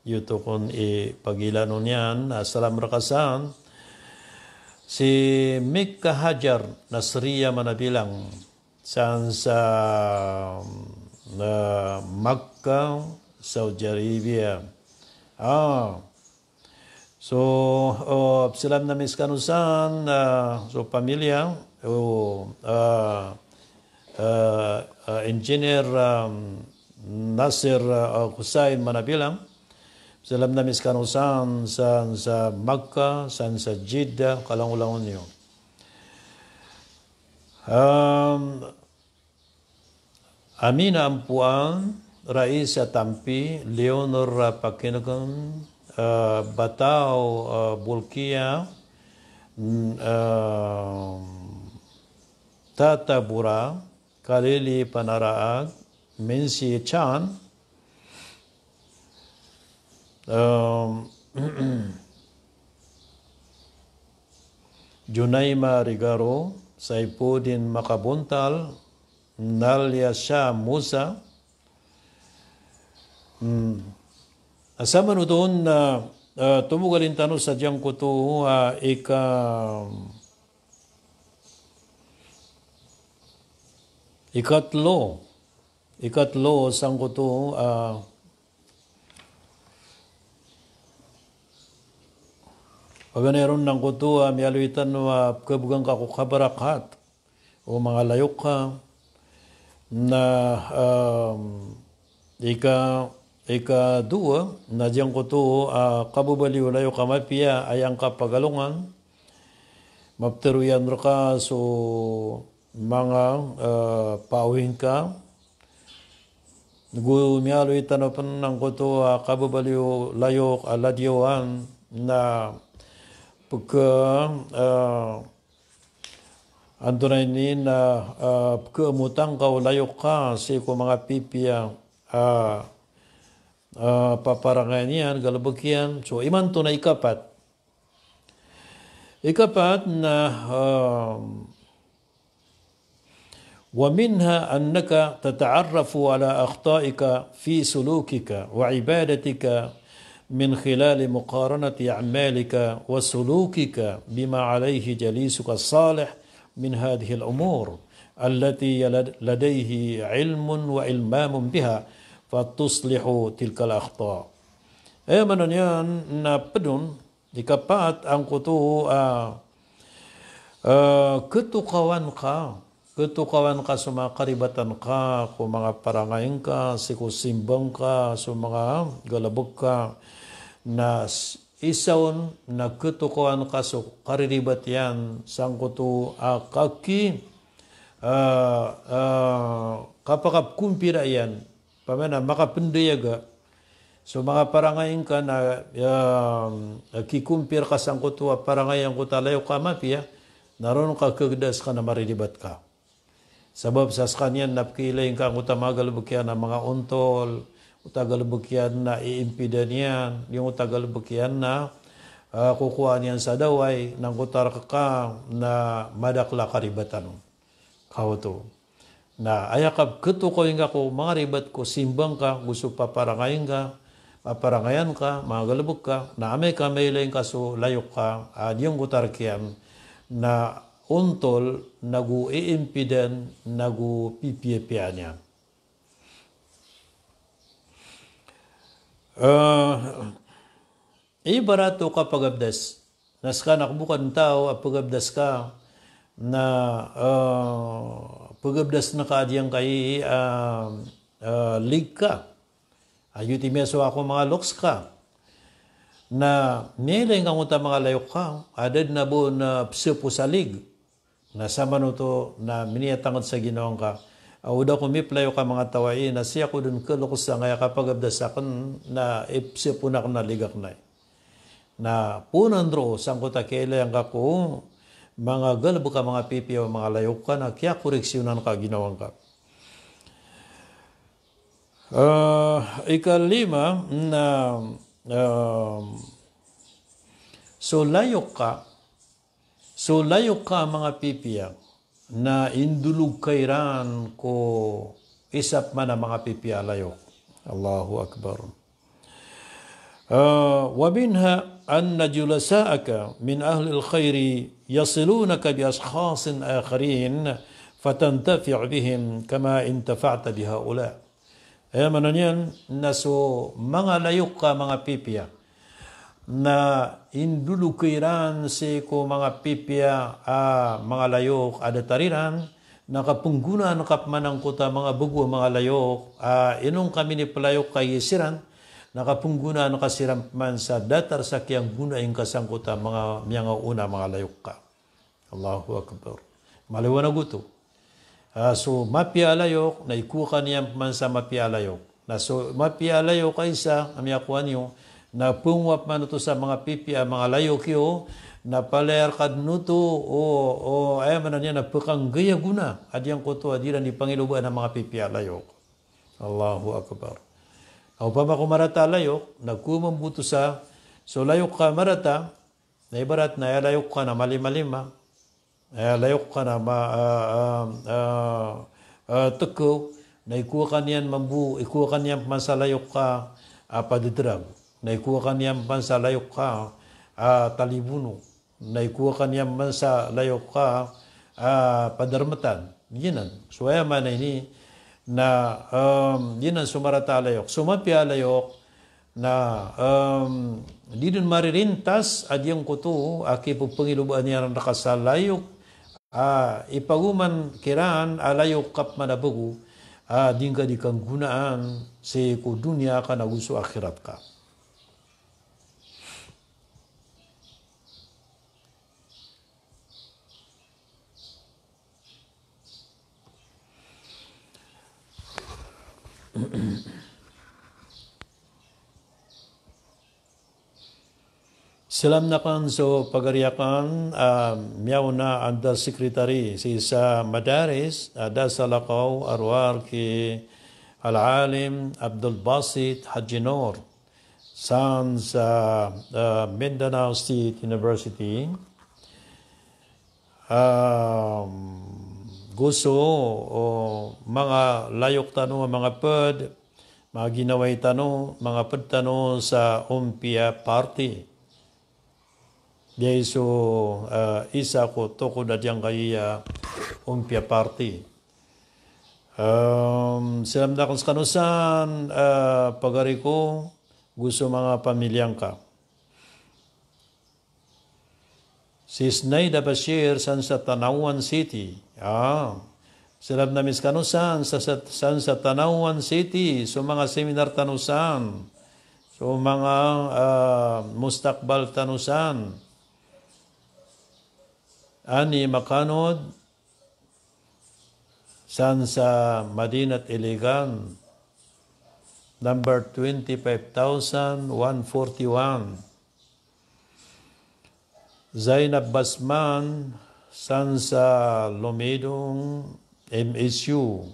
giyoto kon i pagilano niyan, ah, salam reka san. Si Mika Hajar Nasriya Manabilang, san sa, ah, Makkah, Saudi Arabia. Ah, So, o, psalamn ami skano san, ah, so pamilya, o, ah, ah, ah, Engineer, ah, Nasir, ah, Hussain Manabilang. Psalamn ami skano san, san sa Makkah, san sa Jeddah, kalangolangon iyo. Um, Amina Ampuan, Raisa Tampi, Leonor Rapakineken, eh, Batao, eh, Bulkia, n-, eh, Tata Bura, Kalili Panaraag, Minsi Chan, Em, Junaima Rigaro, Saipuddin Makabuntal, Nalia Shah Musa. Hmm. Asa man oto na, eh, tomogalin tano sa giyangkoto, ah, ika-, ikatlo, ikatlo sangkoto, ah, Paganay ron angkoto a miyaaloy tano a pkhabegan ka ko kabarakat o manga layok ka na, em, ika, ikadowa na giyangkoto a kababaloy o layok a mapiya a aya ngka pagalongan, maptero iyan rka so manga, eh, paawing ka. Go miyaaloy tano pen angkoto a kababaloy o layok a ladiyawan na pkha, eh, antonaa ini na, eh, pkhaamotang ka o layok ka sii ko manga pipiya, eh, eh, paparangayan iyan, galebek iyan. So, imanto na ikapat. Ikapat na, um, ومنها أنك تتعرف على أخطائك في سلوكك وعبادتك من خلال مقارنة أعمالك وسلوكك بما عليه جليسك الصالح من هذه الأمور التي لد-، لديه علم وإلمام بها فتصلح تلك الأخطاء. Aya maana niyan na ped on, ikapat angkoto a, eh, khatokawan ka, khatokawan ka so manga karibatan ka ko manga parangay ngka, sii ko simba ngka, so manga galebek ka, na s-, isa on na khatokawan ka so kariribat iyan sangkoto a kaki, eh, eh, kapakapkompira iyan, pamana makapendayaga so manga parangay ngka na, ya, kikompir ka sangkoto a parangay angkoto a layok ka mapiya, na ron ka khagda skaniyan a mariribat ka. Sabap sa skaniyan na pkhailay ngka angkoto a manga galebek iyan a manga ontol, angkoto a galebek iyan na iimpidan iyan, di angkoto a galebek iyan na, ah, kokowaan iyan sa daway, na angkoto a rk ka na madakl a karibatan on. Kaoto. Na aya kapkhatokawi ngka ko manga ribat ko simba ngka, go so paparangay ngka, paparangayan ka, manga galebek ka, na amay ka mailay ngka so layok ka a di angkoto a rk iyan na ontol, nago iimpidan, nago pipiyapiya niyan. Eh, ibarat o kapagabdas. Na ska na ko bokan taw a pagabdas ka, na, eh, pagabdas na ka a giyangkai, eh, eh, lig ka. A giyoto i miyasowa ko manga loks ka. Na miyailay ngka angkoto a manga layok ka, a da dn a bo na pzapo sa lig. Na samanoto na miniyatangkd sa ginawa ngka a o da ko miplayok a manga taw ai, na sii ako dn kaloks angkaya kapagabdas akn na ipzapo akn a lig akn ai. Na poon roo sangkoto a kiyailay angka ko manga galbk a manga pipiya o manga layok ka na kiyakoreksiyonan ka a ginawa ngka. Ah, ikalima na, ah, so layok ka, so layok ka a manga pipiya na indolog ka iran ko isa pman a manga pipiya a layok. Allahu Akbar. Ah, wa minha anna julasa'aka min ahlil khairi yasilunaka bi ashkhasin akharin fatantafi' bihim kama intafa'ta bi ha'ula. Aya maana niyan na so manga layok ka a manga pipiya na indolog ka iran sii ko manga pipiya a manga layok a datar iran, na kapnggonaan ka pman angkoto a manga bago a manga layok a inong ka minipelayok ka siran, na kapnggonaan ka siran pman sa datar sa kiyanggonaa ingka sangkoto a manga miyangaona a manga layok ka. Allahu Akbar. Maliwanag oto. Ah, so mapiya a layok, na ikowa ka niyan pman sa mapiya a layok. Na so mapiya a layok a isa a miyakowa niyo, na pngowa pman oto sa manga pipiya a manga layok iyo, na palaya rka dn oto, o, o, aya maana niyan na pkanggay a gona a giyangkoto a di iran di pangilobaan a manga pipiya a layok. Allahu Akbar. Na opama ko marata a layok, na kowa mambo oto sa, so layok ka a marata, na ibarat na aya layok ka na malimalima, aya layok ka na ma-, ah, ah, ah, ah, tkaw, na ikowa ka niyan mambo, ikowa ka niyan pman sa layok ka a paddrag, na ikowa ka niyan pman sa layok ka a talibono, na ikowa ka niyan pman sa layok ka a padarmtan. Giyanan. So aya maana ini na, em, giyanan so marata a layok. So mapiya a layok, na, em, di dn maririntas a giyangkoto a kipphangilobaan iran rka sa layok a ipagoman kiran a layok ka pman a bago a di ngka di kanggonaan sii ko doniya ka na go so akhirat ka. Salam aken so pagari aken, ah, miyaona under secretary sii sa madaris, ah, da salakaw a rowar ki Al-Alim Abdul Basit Haji Noor, san sa, ah, Mindanao State University. Ah, go so, o, manga layok tano, manga ped, manga ginawai tano, manga ped tano sa Ompia Party. Giyai so, ah, isa ko tokod a giyangkaya Ompia Party. Em, salam aken sekano san, ah, pagari ko, go so manga pamilya ngka. Si Snaida Bashir san sa Tanauan City. Ah. Salam ami sekano san sa, sa, san sa Tanauan City, so manga seminar tano san, so manga, ah, mustakbal tano san. Ani Makanod, san sa Madinat Iligan, number twenty-five thousand one forty-one. Zainab Basman, san sa Lumidong, M S U.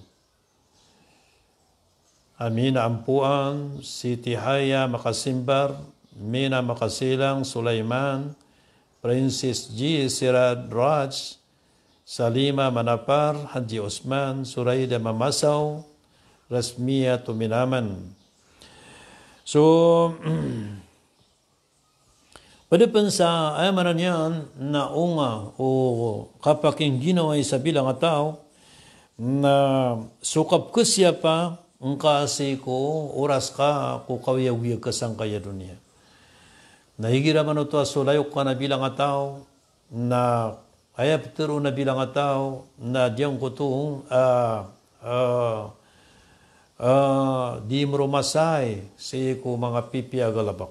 Amina Ampuan, Siti Haya Makasimbar, Mina Makasilang, Sulaiman, Princess G Sirad Raj, Salima Manapar, Haji Osman, Suraida Mamasaw, Rasmia Tuminaman. So, pd pn sa, aya maana niyan na onga o kapakingginawai sa bilang a taw, na so kapkhasiyapa ngka sii ko oras ka ko kaoyagoyag ka sangkaya doniya. Na igira man oto a so layok ka na bilang a taw, na aya ptharoon a bilang a taw, na giyangkoto, ah, ah, ah, di mromasay sii ko manga pipiya a galbk.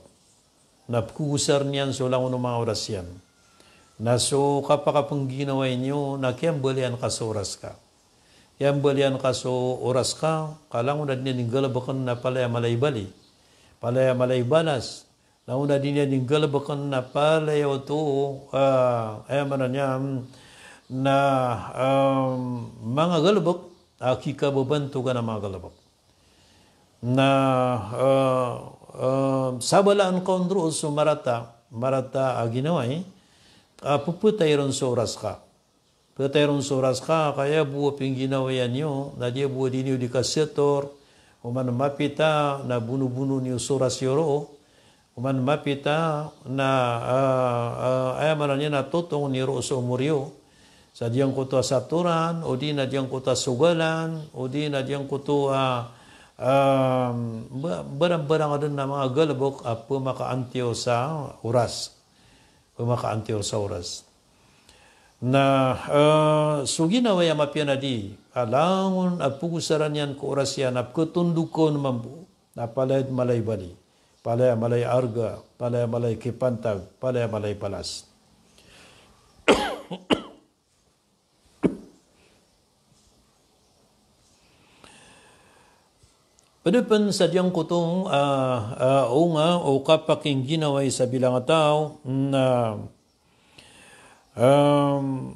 Na pkhogosar niyan so langon o manga oras iyan. Na so kapakapngginawai niyo na kiyambalian ka so oras ka. Kiyambalian ka so oras ka, ka langon a di niyan di nggalbkn na palaya mala i bali, palaya mala i balas, langon a di niyan di nggalbkn na palaya oto, ah, aya maana niyan na, ah, manga galbk a kikababantogan a manga galbk. Na, eh, eh, sabalaan ka on roo so marata, marata a ginawa i, a pepetay ron so oras ka. Pepetay ron so oras ka, ka aya bo a pingginawai niyo, na di aya bo a di niyo di kasetor, oman mapita, na bonobono niyo so oras iyo roo, oman mapita, na, ah, ah, aya maana niyan na totong niyo roo so omor iyo. Sa giyangkoto a satoran, odi na giyangkoto a sogalan, odi na giyangkoto a, ah, ba-, barang-barang aden a manga galebek a pemakaantiyo sa oras. Pemakaantiyo sa oras. Na, eh, so ginawai a mapiya na di, a langon a pegosaran iyan ko oras iyan a peketondoka on mambo, na palaya mala i bali, palaya mala i arga, palaya mala i kipantag, palaya mala i balas. Ped pen sa giyangkoto, ah, ah, onga o kapakingginawai sa bilang a taw, na, em,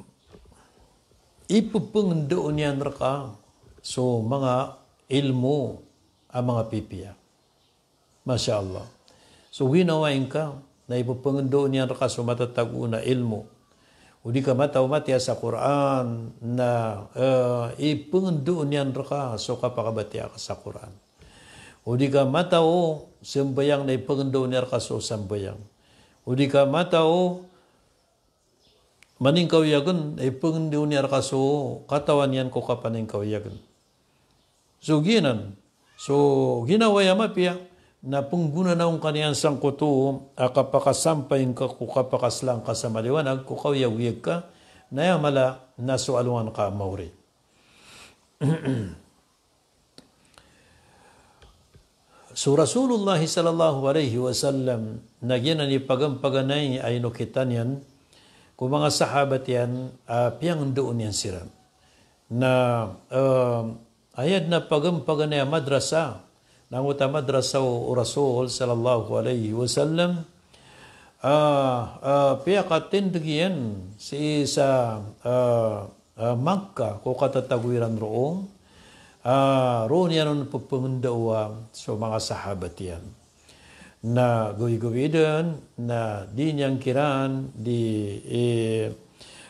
ipepengendao niyan reka so manga ilmo a manga pipiya. Masha Allah. So ginawai ngka na ipepengendao niyan reka so matatago na ilmo. O di ka mataw matiya sa Qur'an na, eh, ipengendao niyan reka so kapakabatiya ka sa Qur'an. O di ka mataw sembayang na ipengendao niyan reka so sembayang. O di ka mataw maningkawiyagen, ipengendao niyan reka so katawan iyan ko kapaningkawiyagen. So giyanan, so ginawai a mapiya, na penggonanaon ka niyan sangkoto a kapakasampay ngka ko kapakaselang ka sa maliwanag ko kawiyagoyag ka, na aya mala na so alongan ka a maori. So Rasulullah sallallahu alaihi wasallam, na giyanan i pagampaganay a inokitan iyan ko manga sahabat iyan a piyangendao niyan siran. Na, eh, aya den a pagampaganay a madrasa, na angkoto a madrasa o, o Rasul sallallahu alaihi wasallam, ah, ah, piyakatindeg iyan sii sa, ah, ah, Makkah, ko katatago iran roo, ah, roo niyan on pepengendaowa so manga sahabat iyan. Na gawii-gawii den, na di niyan kiran di, eh,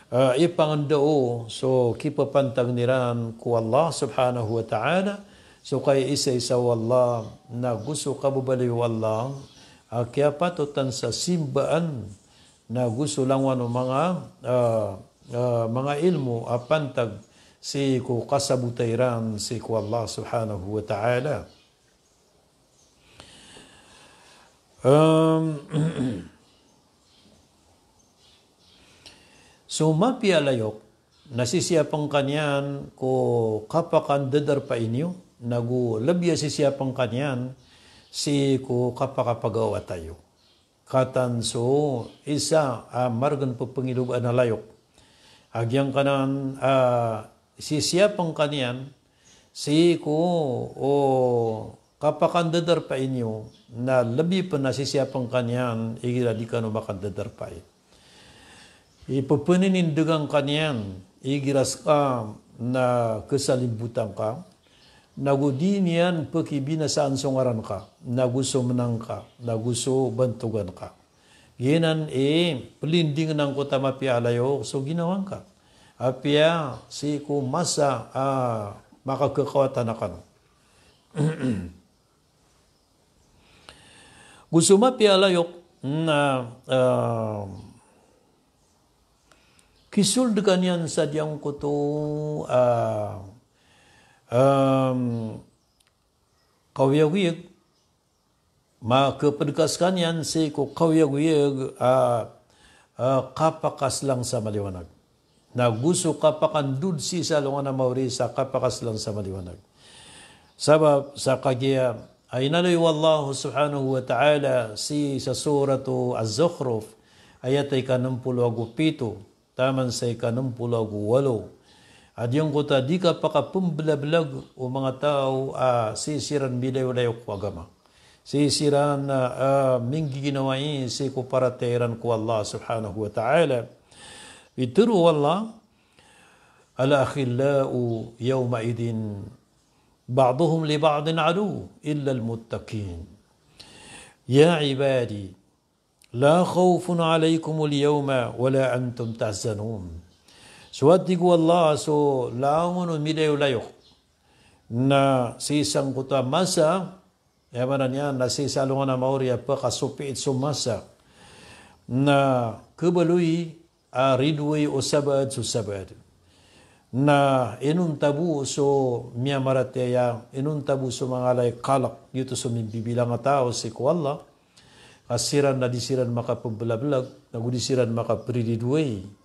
ah, ipangendao so kipepantag iran ko Allah subhanahu wa ta'ala, so kaiisa-isa o Allah, na go so kababaloy o Allah a kiyapatotan sa simbaan, na go so langowan o manga, ah, ah, manga ilmo a pantag sii ko kasabota iran sii ko Allah subhanahu wa ta'ala. Em, so mapiya a layok na sisiyapen ka niyan ko kapakandedarpa iyo, na go lebi a sisiyapen ka niyan sii ko kapakapagawata iyo. Katan so isa a margen pepengilobaan a layok a giyangkanan a sisiyapen ka niyan sii ko, o, kapakandedarpa iyo, na lebi pen a sisiyapen ka niyan igira di kano makandedarpa. Ipepeninindeg angka niyan igira seka na kesalimbotan ka, na go di niyan pekibinasaan so ngaran ka, na go so menang ka, na go so bantogan ka. Giyanan i pelinding angkoto a mapiya a layok so ginawa ngka. Apiya sii ko masa a makakekawatan ka kano. Go so mapiya a layok na, ah, kisold ka niyan sa giyangkoto, ah, em, kawiyagoyag, makepedkas ka niyan sii ko kawiyagoyag a, a, kapakaselang sa maliwanag. Na go so kapakandod sii sa alongan a maori sa kapakaselang sa maliwanag. Sabap sa kagiya a inaloy o Allah subhanahu wa ta'ala sii sa Suratu Az-Zukhruf, ayat a ika nem polo ago pito taman sa ika nem polo ago walo. A giyangkoto a di kapakapembelabelag o manga taw a sii siran milayolayo ko agama. Sii siran, ah, minggiginawai sii ko paratiyaya iran ko Allah subhanahu wa ta'ala. Pitharo o Allah, "Al-akhillau yawma'idhin بعضهم لبعض عدو إلا المتقين. يا عبادي لا خوف عليكم اليوم ولا أنتم تحزنون. So, tig o Allah, so langon o midayolayok na sii sangkoto a masa, aya maana niyan na sii sa alongan a maori a pakasopiit so masa, na khabaloy a ridoay o sabaad so sabaad. Na inonta bo so miyamaratiyaya, inonta bo so manga ala i kalk, giyoto so mimbibilang a taw sii ko Allah, ka siran na di siran makapmblablg, na go di siran makapriridoay.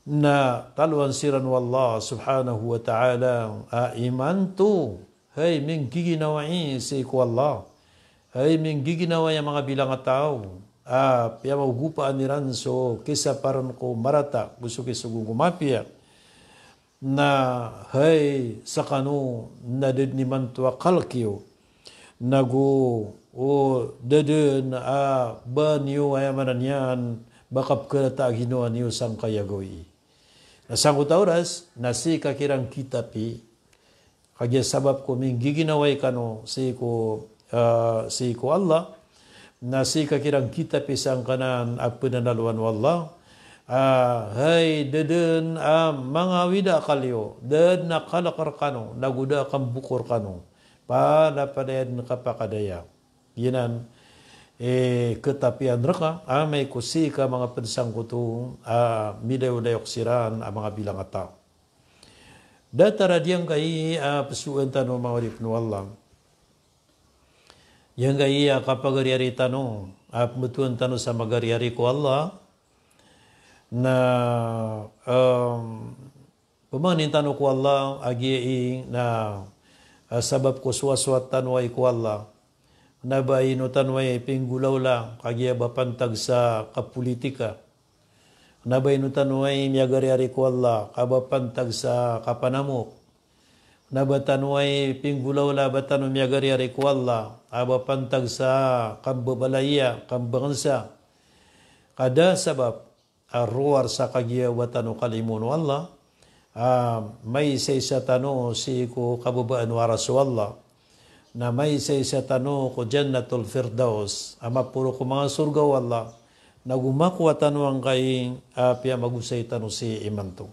Na taloan siran o Allah subhanahu wa ta'ala a imanto, hay minggiginawai sii ko Allah, hay minggiginawai a manga bilang a taw a piyamaogopaan iran so kisaparan ko marata go so kisogoan ko mapiya. Na hay skano na da dn imanto a kalk iyo, na go o da dn a ba niyo, aya maana niyan, ba kapkhalata a ginawa niyo sangkaya gawii. Na sangkoto a oras na sii ka kiran kitapi, kagiya sabap ko minggiginawai kano sii ko, ah, sii ko Allah, na sii ka kiran kitapi sangkanan a pnanaloan o Allah, ah, hay da dn a manga awida a akal iyo, da dn a kalk rkano, na go da a kamboko rkano, panapanaya dn kapakadaya. Giyanan i katapian rka amay ko sii ka manga pd sangkoto a midayolayok siran a manga bilang a taw. Datar a giyangkai a psoon tano manga oripn o Allah. Giyangkai a kapagariyari tano a pmbtowan tano sa magariyari ko Allah. Na, em, pmangnin tano ko Allah a giyai na, ah, sabap ko sowasowat tano ai ko Allah. Na ba ino tano ai pinggolawla kagiya ba pantag sa kapolitika. Na ba ino tano ai miyagariyari ko Allah ka ba pantag sa kapanamok. Na ba tano ai pinggolawla ba tano miyagariyari ko Allah a ba pantag sa kambabalaya, kambangsa. Ka da sabap a rowar sa kagiya ba tano kalimoon o Allah, a maisaisa tano sii ko kababaan o aras o Allah, na maisaisa tano ko Jannatul Firdaus, a maporo ko manga sorga o Allah, na go makowa tano angkai a piyamagosay tano sii imanto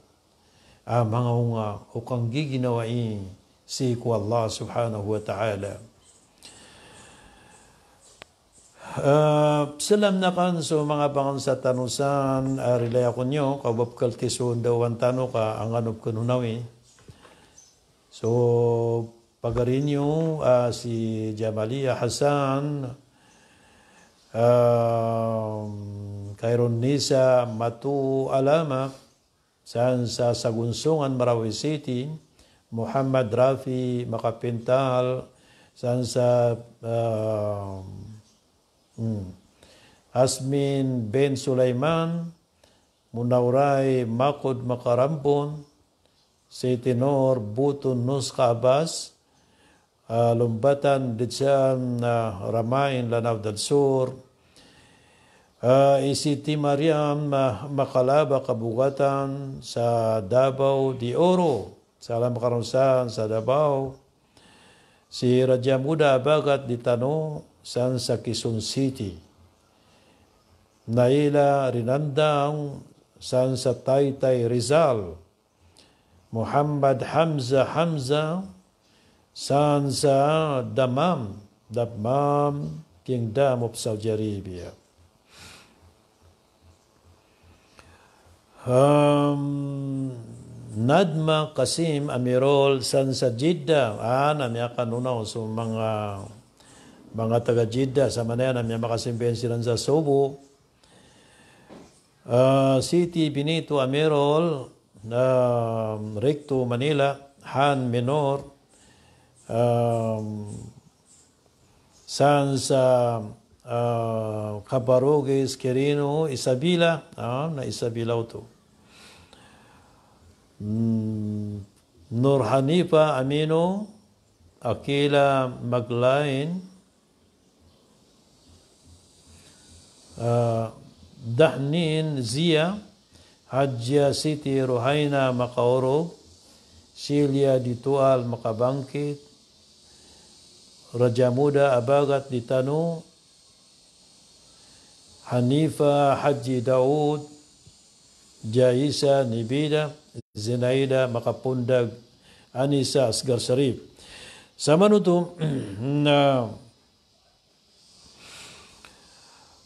a manga onga o kanggiginawai sii ko Allah subhanahu wa ta'ala. Ah, pzalam akn so manga bangsa tano san, ah, rilai ako niyo, ka ba pkhalti so ndawan tano ka angano pkn o nawi. So, pagari niyo, ah, si Jamalia Hasan, ah, Khairun Nisa, Matu Alama, san sa Sagonsongan, Marawi City, Muhammad Rafi Makapintal, san sa, ah, hmm, Asmin bin Sulaiman, Munawrai Makod Makarambon, Siti Nor Butun Nuska Abbas, ah, Lombatan Didsan, ah, Ramain Lanao del Sur, ah, i Siti Mariam, ah, Makalaba Kabugatan, sa Davao de Oro, Salam Karonsan, sa Davao, si Raja Muda Abagat di tano, san sa Quezon City. Naila Rinandang, san sa Taytay Rizal, Muhammad Hamza Hamza, san sa Dammam, Dammam, Kingdom of Saudi Arabia. Um, Nadma Kasim Amirol, san sa Jeddah, a na miyakanonaw so manga, manga taga Jeddah, sa manaya na miyamakasimbay siran sa sobo. Ah, Siti Benito Amirol, ah, Recto Manila, Han Menor, ah, san sa, ah, Cabarrogues Quirino, Isabela, ah, na Isabela oto. Hmm, Nur Hanifa Amino, Akila Maglain, ah, Dahnin Zia, Hadja Siti Ruhaina Makaoro, Celia di Tual Makabangkit, Raja Muda a bagat di tano, Hanifa Haji Daud, Jaisa Nibida, Zinaida Makapondag, Anisa Asgar Sharif. Samanoto na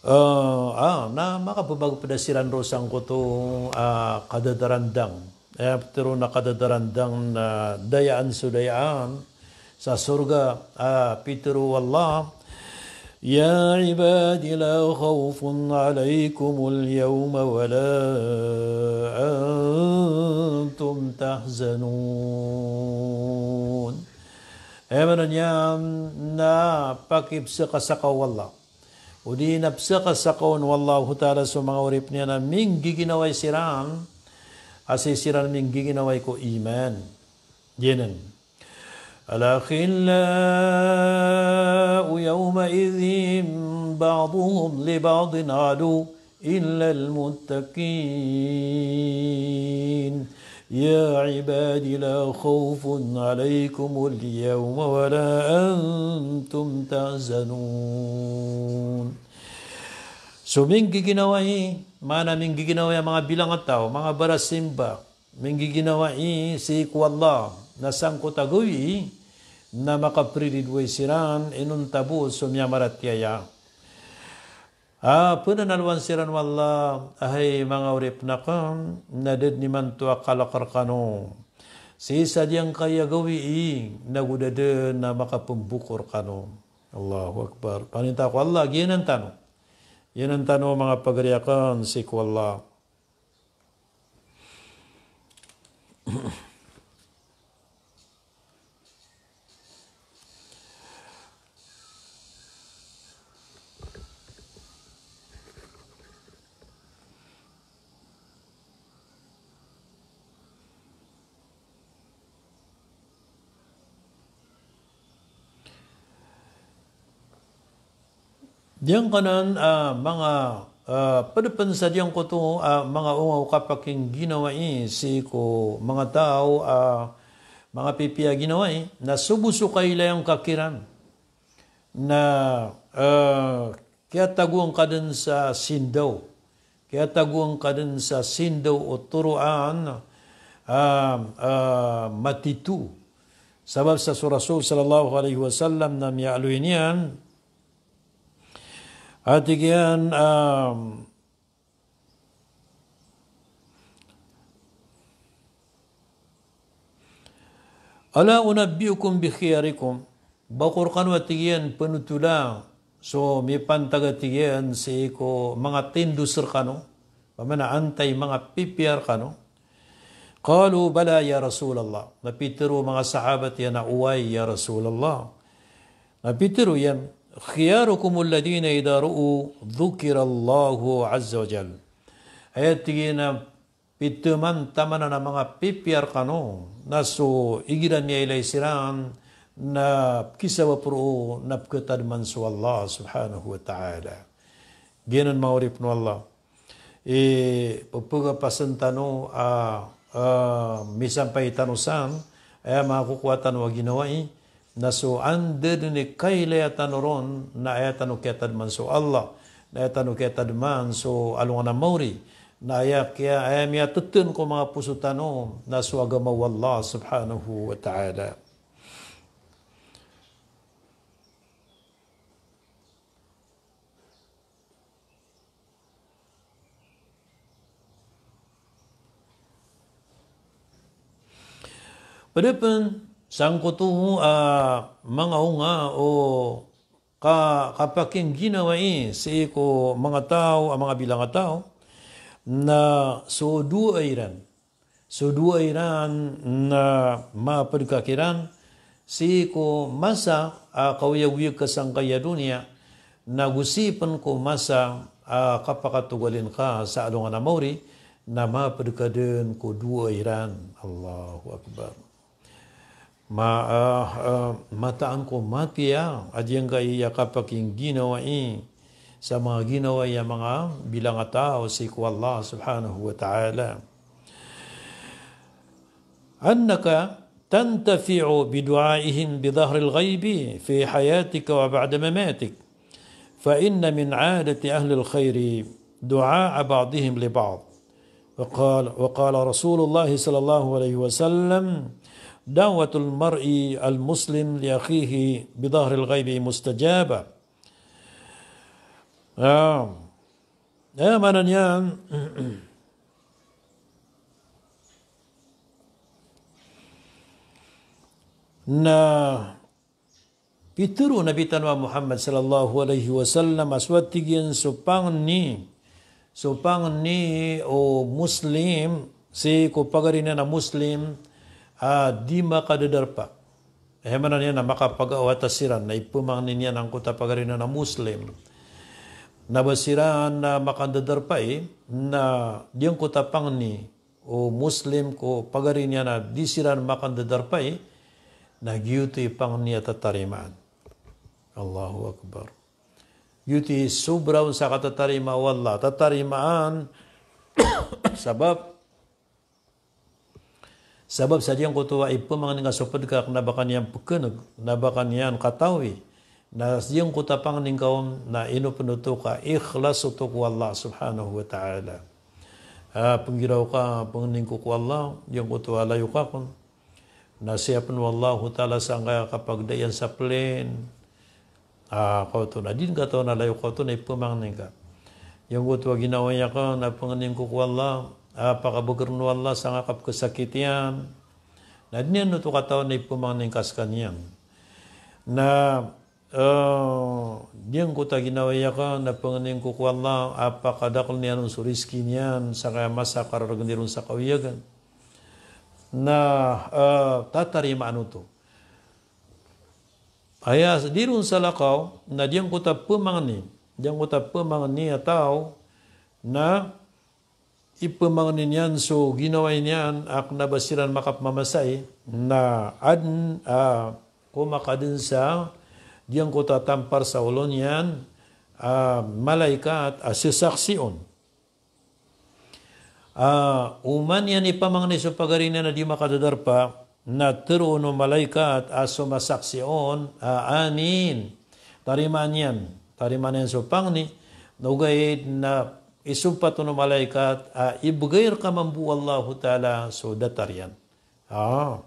Ah, ah, na makapemagpeda siran roo sangkoto, ah, kadadarandang. Eh, petero na kadadarandang na dayaan so dayaan sa sorga, ah, pitero o Allah, "Ya ibadi la khawfun alaykumul yawma wa la antum tahzanun." Aya maana niyan na pakipsakasaka o Allah. O di na psakasakaon o Allahu Ta'ala so manga oripen iyan a minggiginawai siran, a sii siran minggiginawai ko iman. Giyanan. Al-akhillau yawma'idhin ba'duhum li ba'din adu illal muttaqin. Ya ibadi la khawfun alaykumul yawma wa la antum tahzanun. So minggiginawai, maana minggiginawai a manga bilang a taw, manga barasimba, minggiginawai sii ko Allah, na sangkoto a gawii, na makapriridway siran inonta bo so miyamaratiyaya. Ah, penanalowan siran o Allah, a hay manga oripen aken, na da den imanto a kalek rekano sii sa giyangkaya gawii, na go da den a makapemboko rekano. Allahu Akbar. Paninta ko Allah, giyanan tano. Giyanan tano manga pagari aken sii ko Allah. Giyangkanan, ah, manga, ah, pedepen sa giyangkoto, ah, manga onga o kapakingginawai sii ko manga taw, ah, manga pipiya ginawai, na so bo so kailayang ka kiran, na, ah, kiyatagoan ka den sa sindaw. Kiyatagoan ka den sa sindaw o toroan, ah, ah, matito. Sabap sa so Rasul sallallahu alaihi wasallam na miyaaloy niyan a tig iyan, ah, "Ala unabbi'ukum bi khiyarikum?" Ba ko rekano a tig iyan penotola so mipantag a tig iyan sii ko manga tindos rekano, ba mana antai manga pipiya rekano. Qalu bala ya Rasulallah. Na pitero o manga sahabat iyan a oway ya Rasulallah. Na pitero iyan, "Khiyarukumul ladhina idha ru'u dhukirallahu azza wa jal." Aya tig iyan a piteman taman a manga pipiya rekano, na so igira miyailay siran, na kisabap roo, na peketademan so Allah subhanahu wa ta'ala. Giyanan manga oripen o Allah. I, pepegapasen tano a, a, misampay tano san, aya manga kokowa tano a ginawai, na so anda den i kailaya tano ron, na aya tano kiyatademan so Allah, na aya tano kiyatademan so alongan a maori, na aya kiya, aya miyatetn ko manga poso tano, na so agama o Allah subhanahu wa ta'ala. Pd pn sangkoto a manga onga o ka, kapakingginawai sii ko manga taw a manga bilang a taw, na so dowa iran. So dowa iran na mapd ka kiran sii ko masa a kaoyagoyag ka sangkaya doniya, na go sii pn ko masa a kapakatogalin ka sa alongan a maori, na mapd ka dn ko dowa iran. Allahu Akbar. Ma, ah, ah, mataan ko matiya a giyangkaya kapakingginawai sa manga ginawai a manga bilang a taw sii ko Allah subhanahu wa ta'ala. Annaka تنتفع بدعائهم بظهر الغيب في حياتك وبعد مماتك، فإن من عادة أهل الخير دعاء بعضهم لبعض. وقال، وقال رسول الله صلى الله عليه وسلم: دعوة المرء المسلم لأخيه بظهر الغيب مستجابة. Ah, eh, maana niyan na pitharo o Nabi tano a Muhammad sallallahu alaihi wasallam a so, tig iyan, so pangni, so pangni o Muslim sii ko pagari niyan a Muslim a di makadadarpa. Eh, maana niyan na makapagaawata siran, na ipemangni niyan angkoto a pagari niyan a Muslim na ba siran na makandadarpai, na giyangkoto a pangni o Muslim ko pagari niyan a di siran makandadarpai, na giyoto i pangni a tatarimaan. Allahu Akbar. Giyoto i sobra on sa katatarimaa o Allah, tatarimaan. Sabap, sabap sa giyangkoto a ipemangni ngka so ped ka, na ba ka niyan pekeneg, na ba ka niyan katawi, na giyangkoto a pangni ngka on na ino pen oto ka ikhlas oto ko Allah subhanahu wa ta'ala. Ah, penggiraw ka, pangni ko ko Allah giyangkoto a layok akon, na siyapen o Allahu ta'ala sangkaya kapagdaiyan sa plane. Ah, kaoto na di ngka katawan a layok kaoto na ipemangni ngka. Giyangkoto a ginawai akn na pangni ko ko Allah a pakabegeren o Allah sangkaya kapekesakit iyan. Na di niyan oto katawan na ipemangni ngka sekaniyan. Na, eh, giyangkoto a ginawai akn na pangni ko ko Allah a pakadakel iyan on so rizki niyan sangkaya masa a kararegen iron sa kawiyagan. Na, eh, tatarimaan oto. Aya di ron salakaw na giyangkoto a pemangni, giyangkoto a pemangni a taw na ipemangni niyan so ginawai niyan a kena ba siran makapemamasai, na aden a, ah, ko makaden sa giyangkoto a tampar sa olo niyan a, ah, malaikat a sesaksi on. Ah, oman iyan ipamangni so pagari niyan a di makadadarpa, na teroon o malaikat a so masaksi on a, "Amin." Tarimaan iyan, tarimaan iyan so pangni, na ogaid na isompat on o malaikat a ibegay reka mambo o Allahu Ta'ala so datar iyan. Ah,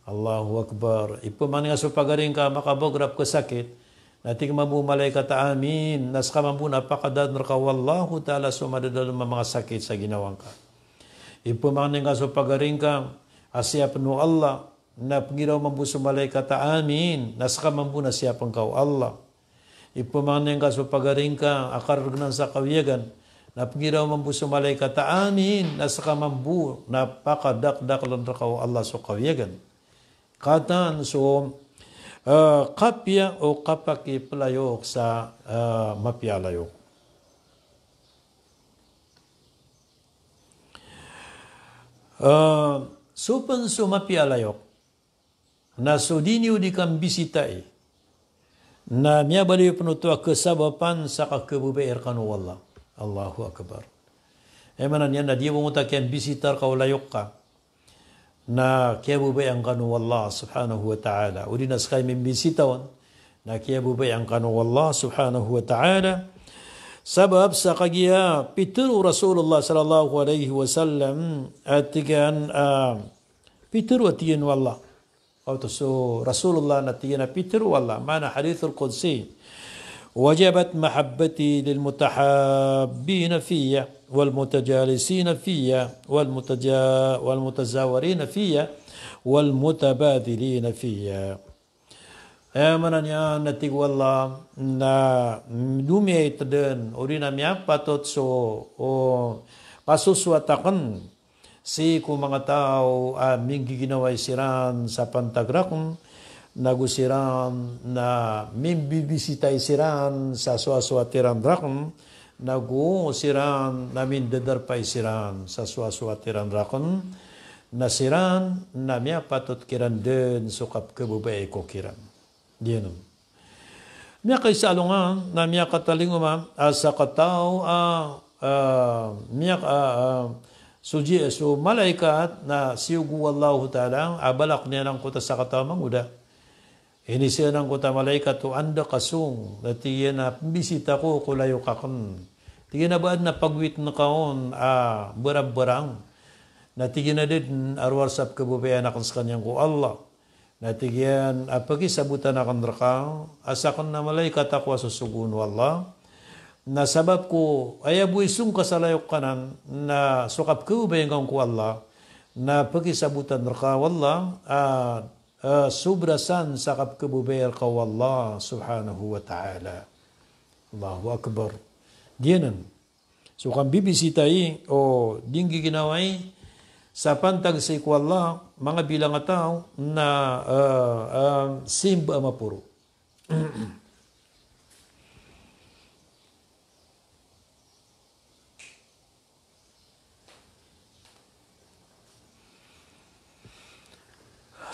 Allahu Akbar. Ipemangni ngka so pagari ngka a makabago a pekesakit. Na tig mambo o malaikat a, "Amin." Na seka mambo na pakadaten reka o Allahu Ta'ala so madadalem a manga sakit sa ginawa ngka. Ipemangni ngka so pagari ngka a siyapen o Allah. Na penggiraw mambo so malaikat a, "Amin." Na seka mambo na siyapen ka o Allah. Ipemangni ngka so pagari ngka a kareregenan sa kawiyagan, na penggiraw mambo so malaikat a, "Amin." Na seka mambo na pakadakdakelen reka o Allah so kawiyagan. Katan so, eh, kapiya o kapakipelayok sa, eh, mapiya a layok. Eh, so pen so mapiya a layok na so di niyo di kambisitai, na miyabaloy pen oto a kesabapan sa kakebabayai rekano o Allah. Allahu Akbar. Aya maana niyan na di bo ngka kiyambisita reka o layok ka, na kiyababayaan kano o Allah subhanahu wa ta'ala. O di na seka i mimbisita on, na kiyababayaan kano o Allah subhanahu wa ta'ala. Sabap sa kagiya pitero o Rasulullah sallallahu alaihi wasallam a tig iyan, ah, pitero a tig iyan o Allah. Oto so Rasulullah na tig iyan a pitero o Allah, maana hadithul qudsi, "Wajabat mahabbati lil mutahabbina fiyya, wal mutajalisina fiyya, wal mutaja-, wal mutazawarina fiyya, wal mutabadilina fiyya." Aya maana niyan na tig o Allah, na domiyait den, o di na miyapatot so, o, kasosoat aken sii ko manga taw a minggiginawai siran sa pantag raken, nago siran na mimbibisitai siran sa soasoat iran raken, nago siran na mindadarpai siran sa soasoat iran raken, na siran na miyapatot kiran den so kapkhababayai ko kiran. Giyanan. Miyakaisa a alongan na miyakatalingoma a sakataw a, ah, miyaka, ah, ah, So Ji-, so malaikat na siyogo o Allahu Ta'ala a balak niyan angkoto a sakataw a mangoda. Iniza iyan angkoto a malaikat o anda ka song, na tig iyan a pmbisita ko ko layok akn. Tig iyan a ba adn a pagowitn ka on a barabbarang. Na tig iyan a da dn a rowar sa pkhababayaan akn skaniyan ko Allah. Na tig iyan a pakisabotan akn rka a sakn a malaikat ako a sosogoon o Allah. Na sabap ko aya bo i song ka sa layok anan na so kapkhababayaan ka on ko Allah. Na pakisabotan rka o Allah a, a, sobra san sa kapkhababayaan ka o Allah subhanahu wa ta'ala. Allahu Akbar. Giyanan. So kambibisita i, o di nggiginawai sa pantag sii ko Allah, manga bilang a taw, na, a, a, simba a maporo.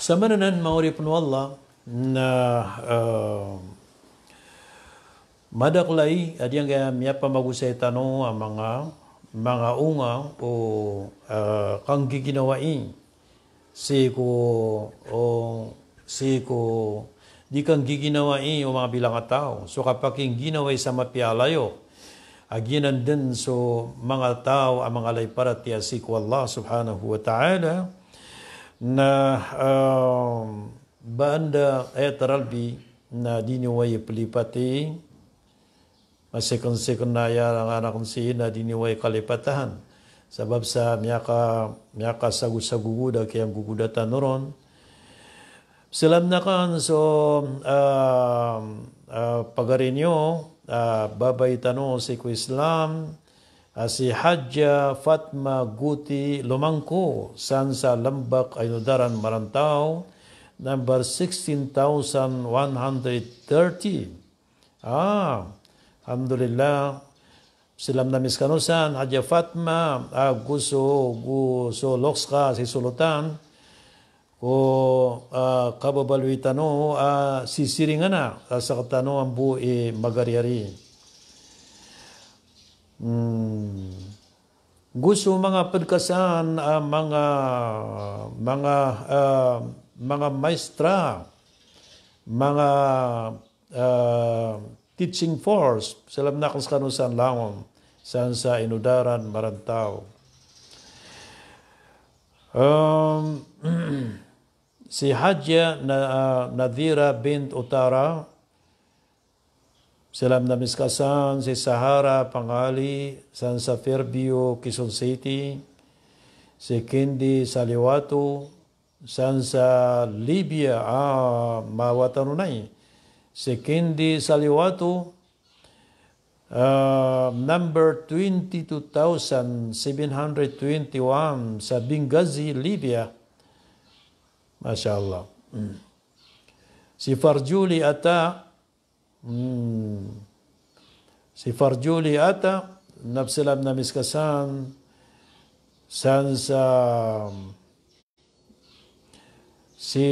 Sa maana nan, manga oripn o Allah, na, eh, madakl ai a giyangkaya miyapamagosay tano a manga, manga onga o, eh, kanggiginawai sii ko, o, sii ko di kanggiginawai o manga bilang a taw. So kapakingginawai sa mapiya a layok a giyanan dn so manga taw a manga laiparatiyaya sii ko Allah subhanahu wa ta'ala. Na, um, ba anda ayat a ralbi na di niyo aya plipati, masikn-sikn na aya langon akn sii na di niyo aya kalipatahan. Sabap sa miyaka, miyakasagosagogoda kiyanggogoda tano ron. Salam na kan so, ah, ah, pagari niyo, ah, babay tano sii ko Islam, ah, si Hadja Fatma Guti Lumangko, san sa Lambak, Aynudaran, Marantaw, number sixteen thousand one hundred thirty. Ah, alhamdulillah. Salam na miskano san, Hadja Fatma, ah, go so, go so loks ka sii Solotan, ko, ah, kababaloy tano, ah, sisiringan a, ah, sktano ambo i magariyari. Hmm. Go so manga pd ka san, ah, manga, manga, ah, manga maestra, manga, ah, teaching force, salam na akn skano san langon, san sa Aynudaran, Marantaw. Um, si Hadja na, ah, Nadira bint Utara, salam na miskano san, si Sahara Pangali, san sa Fairview, Quezon City, si Kendi Saliwatu, san sa Libya, ah, mawatan o nay. Si Kendi Saliwatu, ah, number twenty-two thousand seven hundred twenty-one, sa Benghazi, Libya. Masha Allah. Hmm. Si Farjuli Ata, Hmm. Si Farjuli Ata, na psalam na miskano san, san sa, si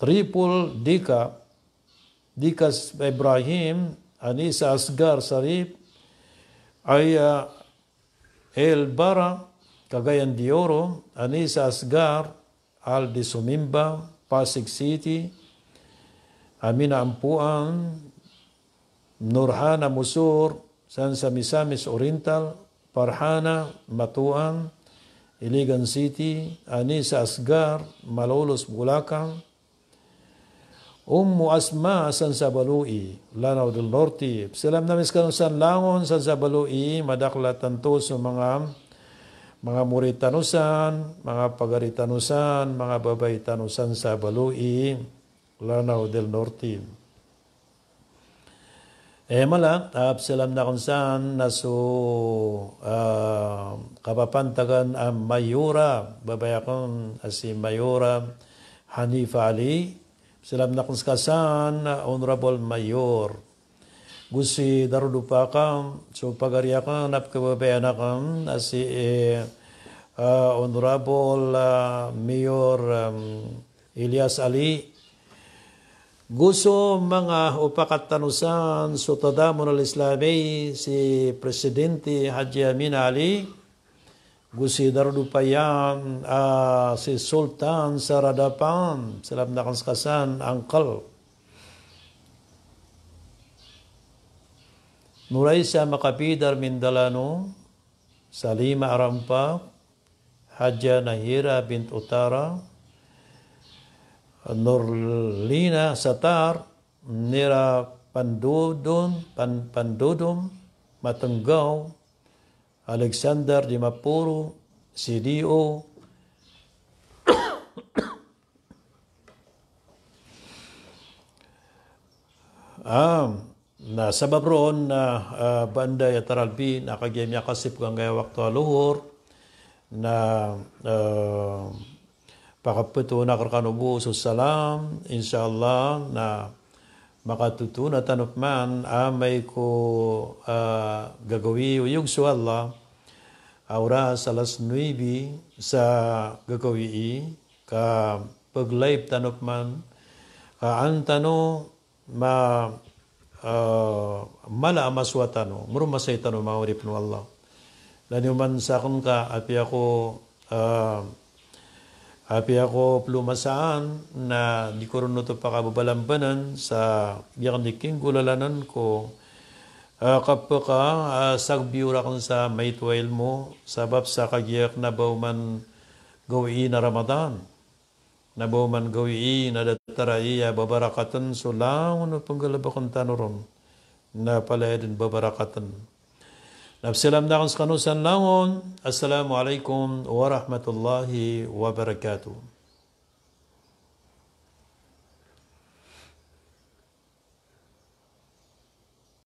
Triple Dika, Dika Ibrahim, Anisa Asgar Sarip, Aya El Bara, Cagayan de Oro, Anisa Asgar, Aldi Sumimba, Pasig City, Amina Ampuan, Nurhana Musur, san sa Misamis Oriental, Farhana Matuan, Iligan City, Anisa Asgar, Malolos, Bulacan, Ummu Asma, san sa Baloi, Lanao del Norte. Psalam na miskano san langon, san sa Baloi, madakl a tanto so manga, manga morit tano san, manga pagari tano san, manga babay tano san sa Baloi, Lanao del Norte. Eh, mala, ah, psalam na akn san na so, ah, kapapantagan a Mayora, babay akn a si Mayora Hanifa Ali. Psalam na akn skano san, Honorable Mayor. Go si darodopa akn, so pagari akn, na pkhababayaan akn a si, eh, ah, Honorable, ah, Mayor, um, Ilyas Ali. Go so manga opakat tano san so Tadamun al-Islami, si Presidente Hadji Amina Ali, Go si Dardupayan, a, si Sultan sa Radapan, salam akn ska san, uncle. Noraisa Makapidar Mindalano, Salima Arampa, Haja Nahira bint Utara, Norlina Satar, Nira Pandodon, Pan-, Pandodon, Matenggaw, Alexander Dimaporo, C D O. Ah, na sabap ron na, ah, banda ya taralbi, na kagiya miyakasip gangkaya wakto a lohor, na, ah, pakapetoon akn rkano bo so salam, insha Allah, na makatotoon a tano pman amay ko, ah, gagawii o iyog so Allah, a oras alas nuebe sa gagawii, ka pag-live tano pman, ka an tano ma, ah, mala a masowa tano, mromasa i tano manga oripn o Allah. Lagid oman sakn ka apiya ko, ah, apiya ko plomasaan na di ko ron oto pakababalambanan sa giyangkaya kinggolalanan ko, ah, kapaka, ah, sagbi o rakn sa maito a ilmo, sabap sa kagiya kna ba oman gawii na Ramadan. Na ba oman gawii na datar a iya babarakatn so langon o pnggalbkn tano ron, na palaya dn babarakatn. Na psalam akn skano san langon. Assalamu alaikum warahmatullahi wabarakatuh.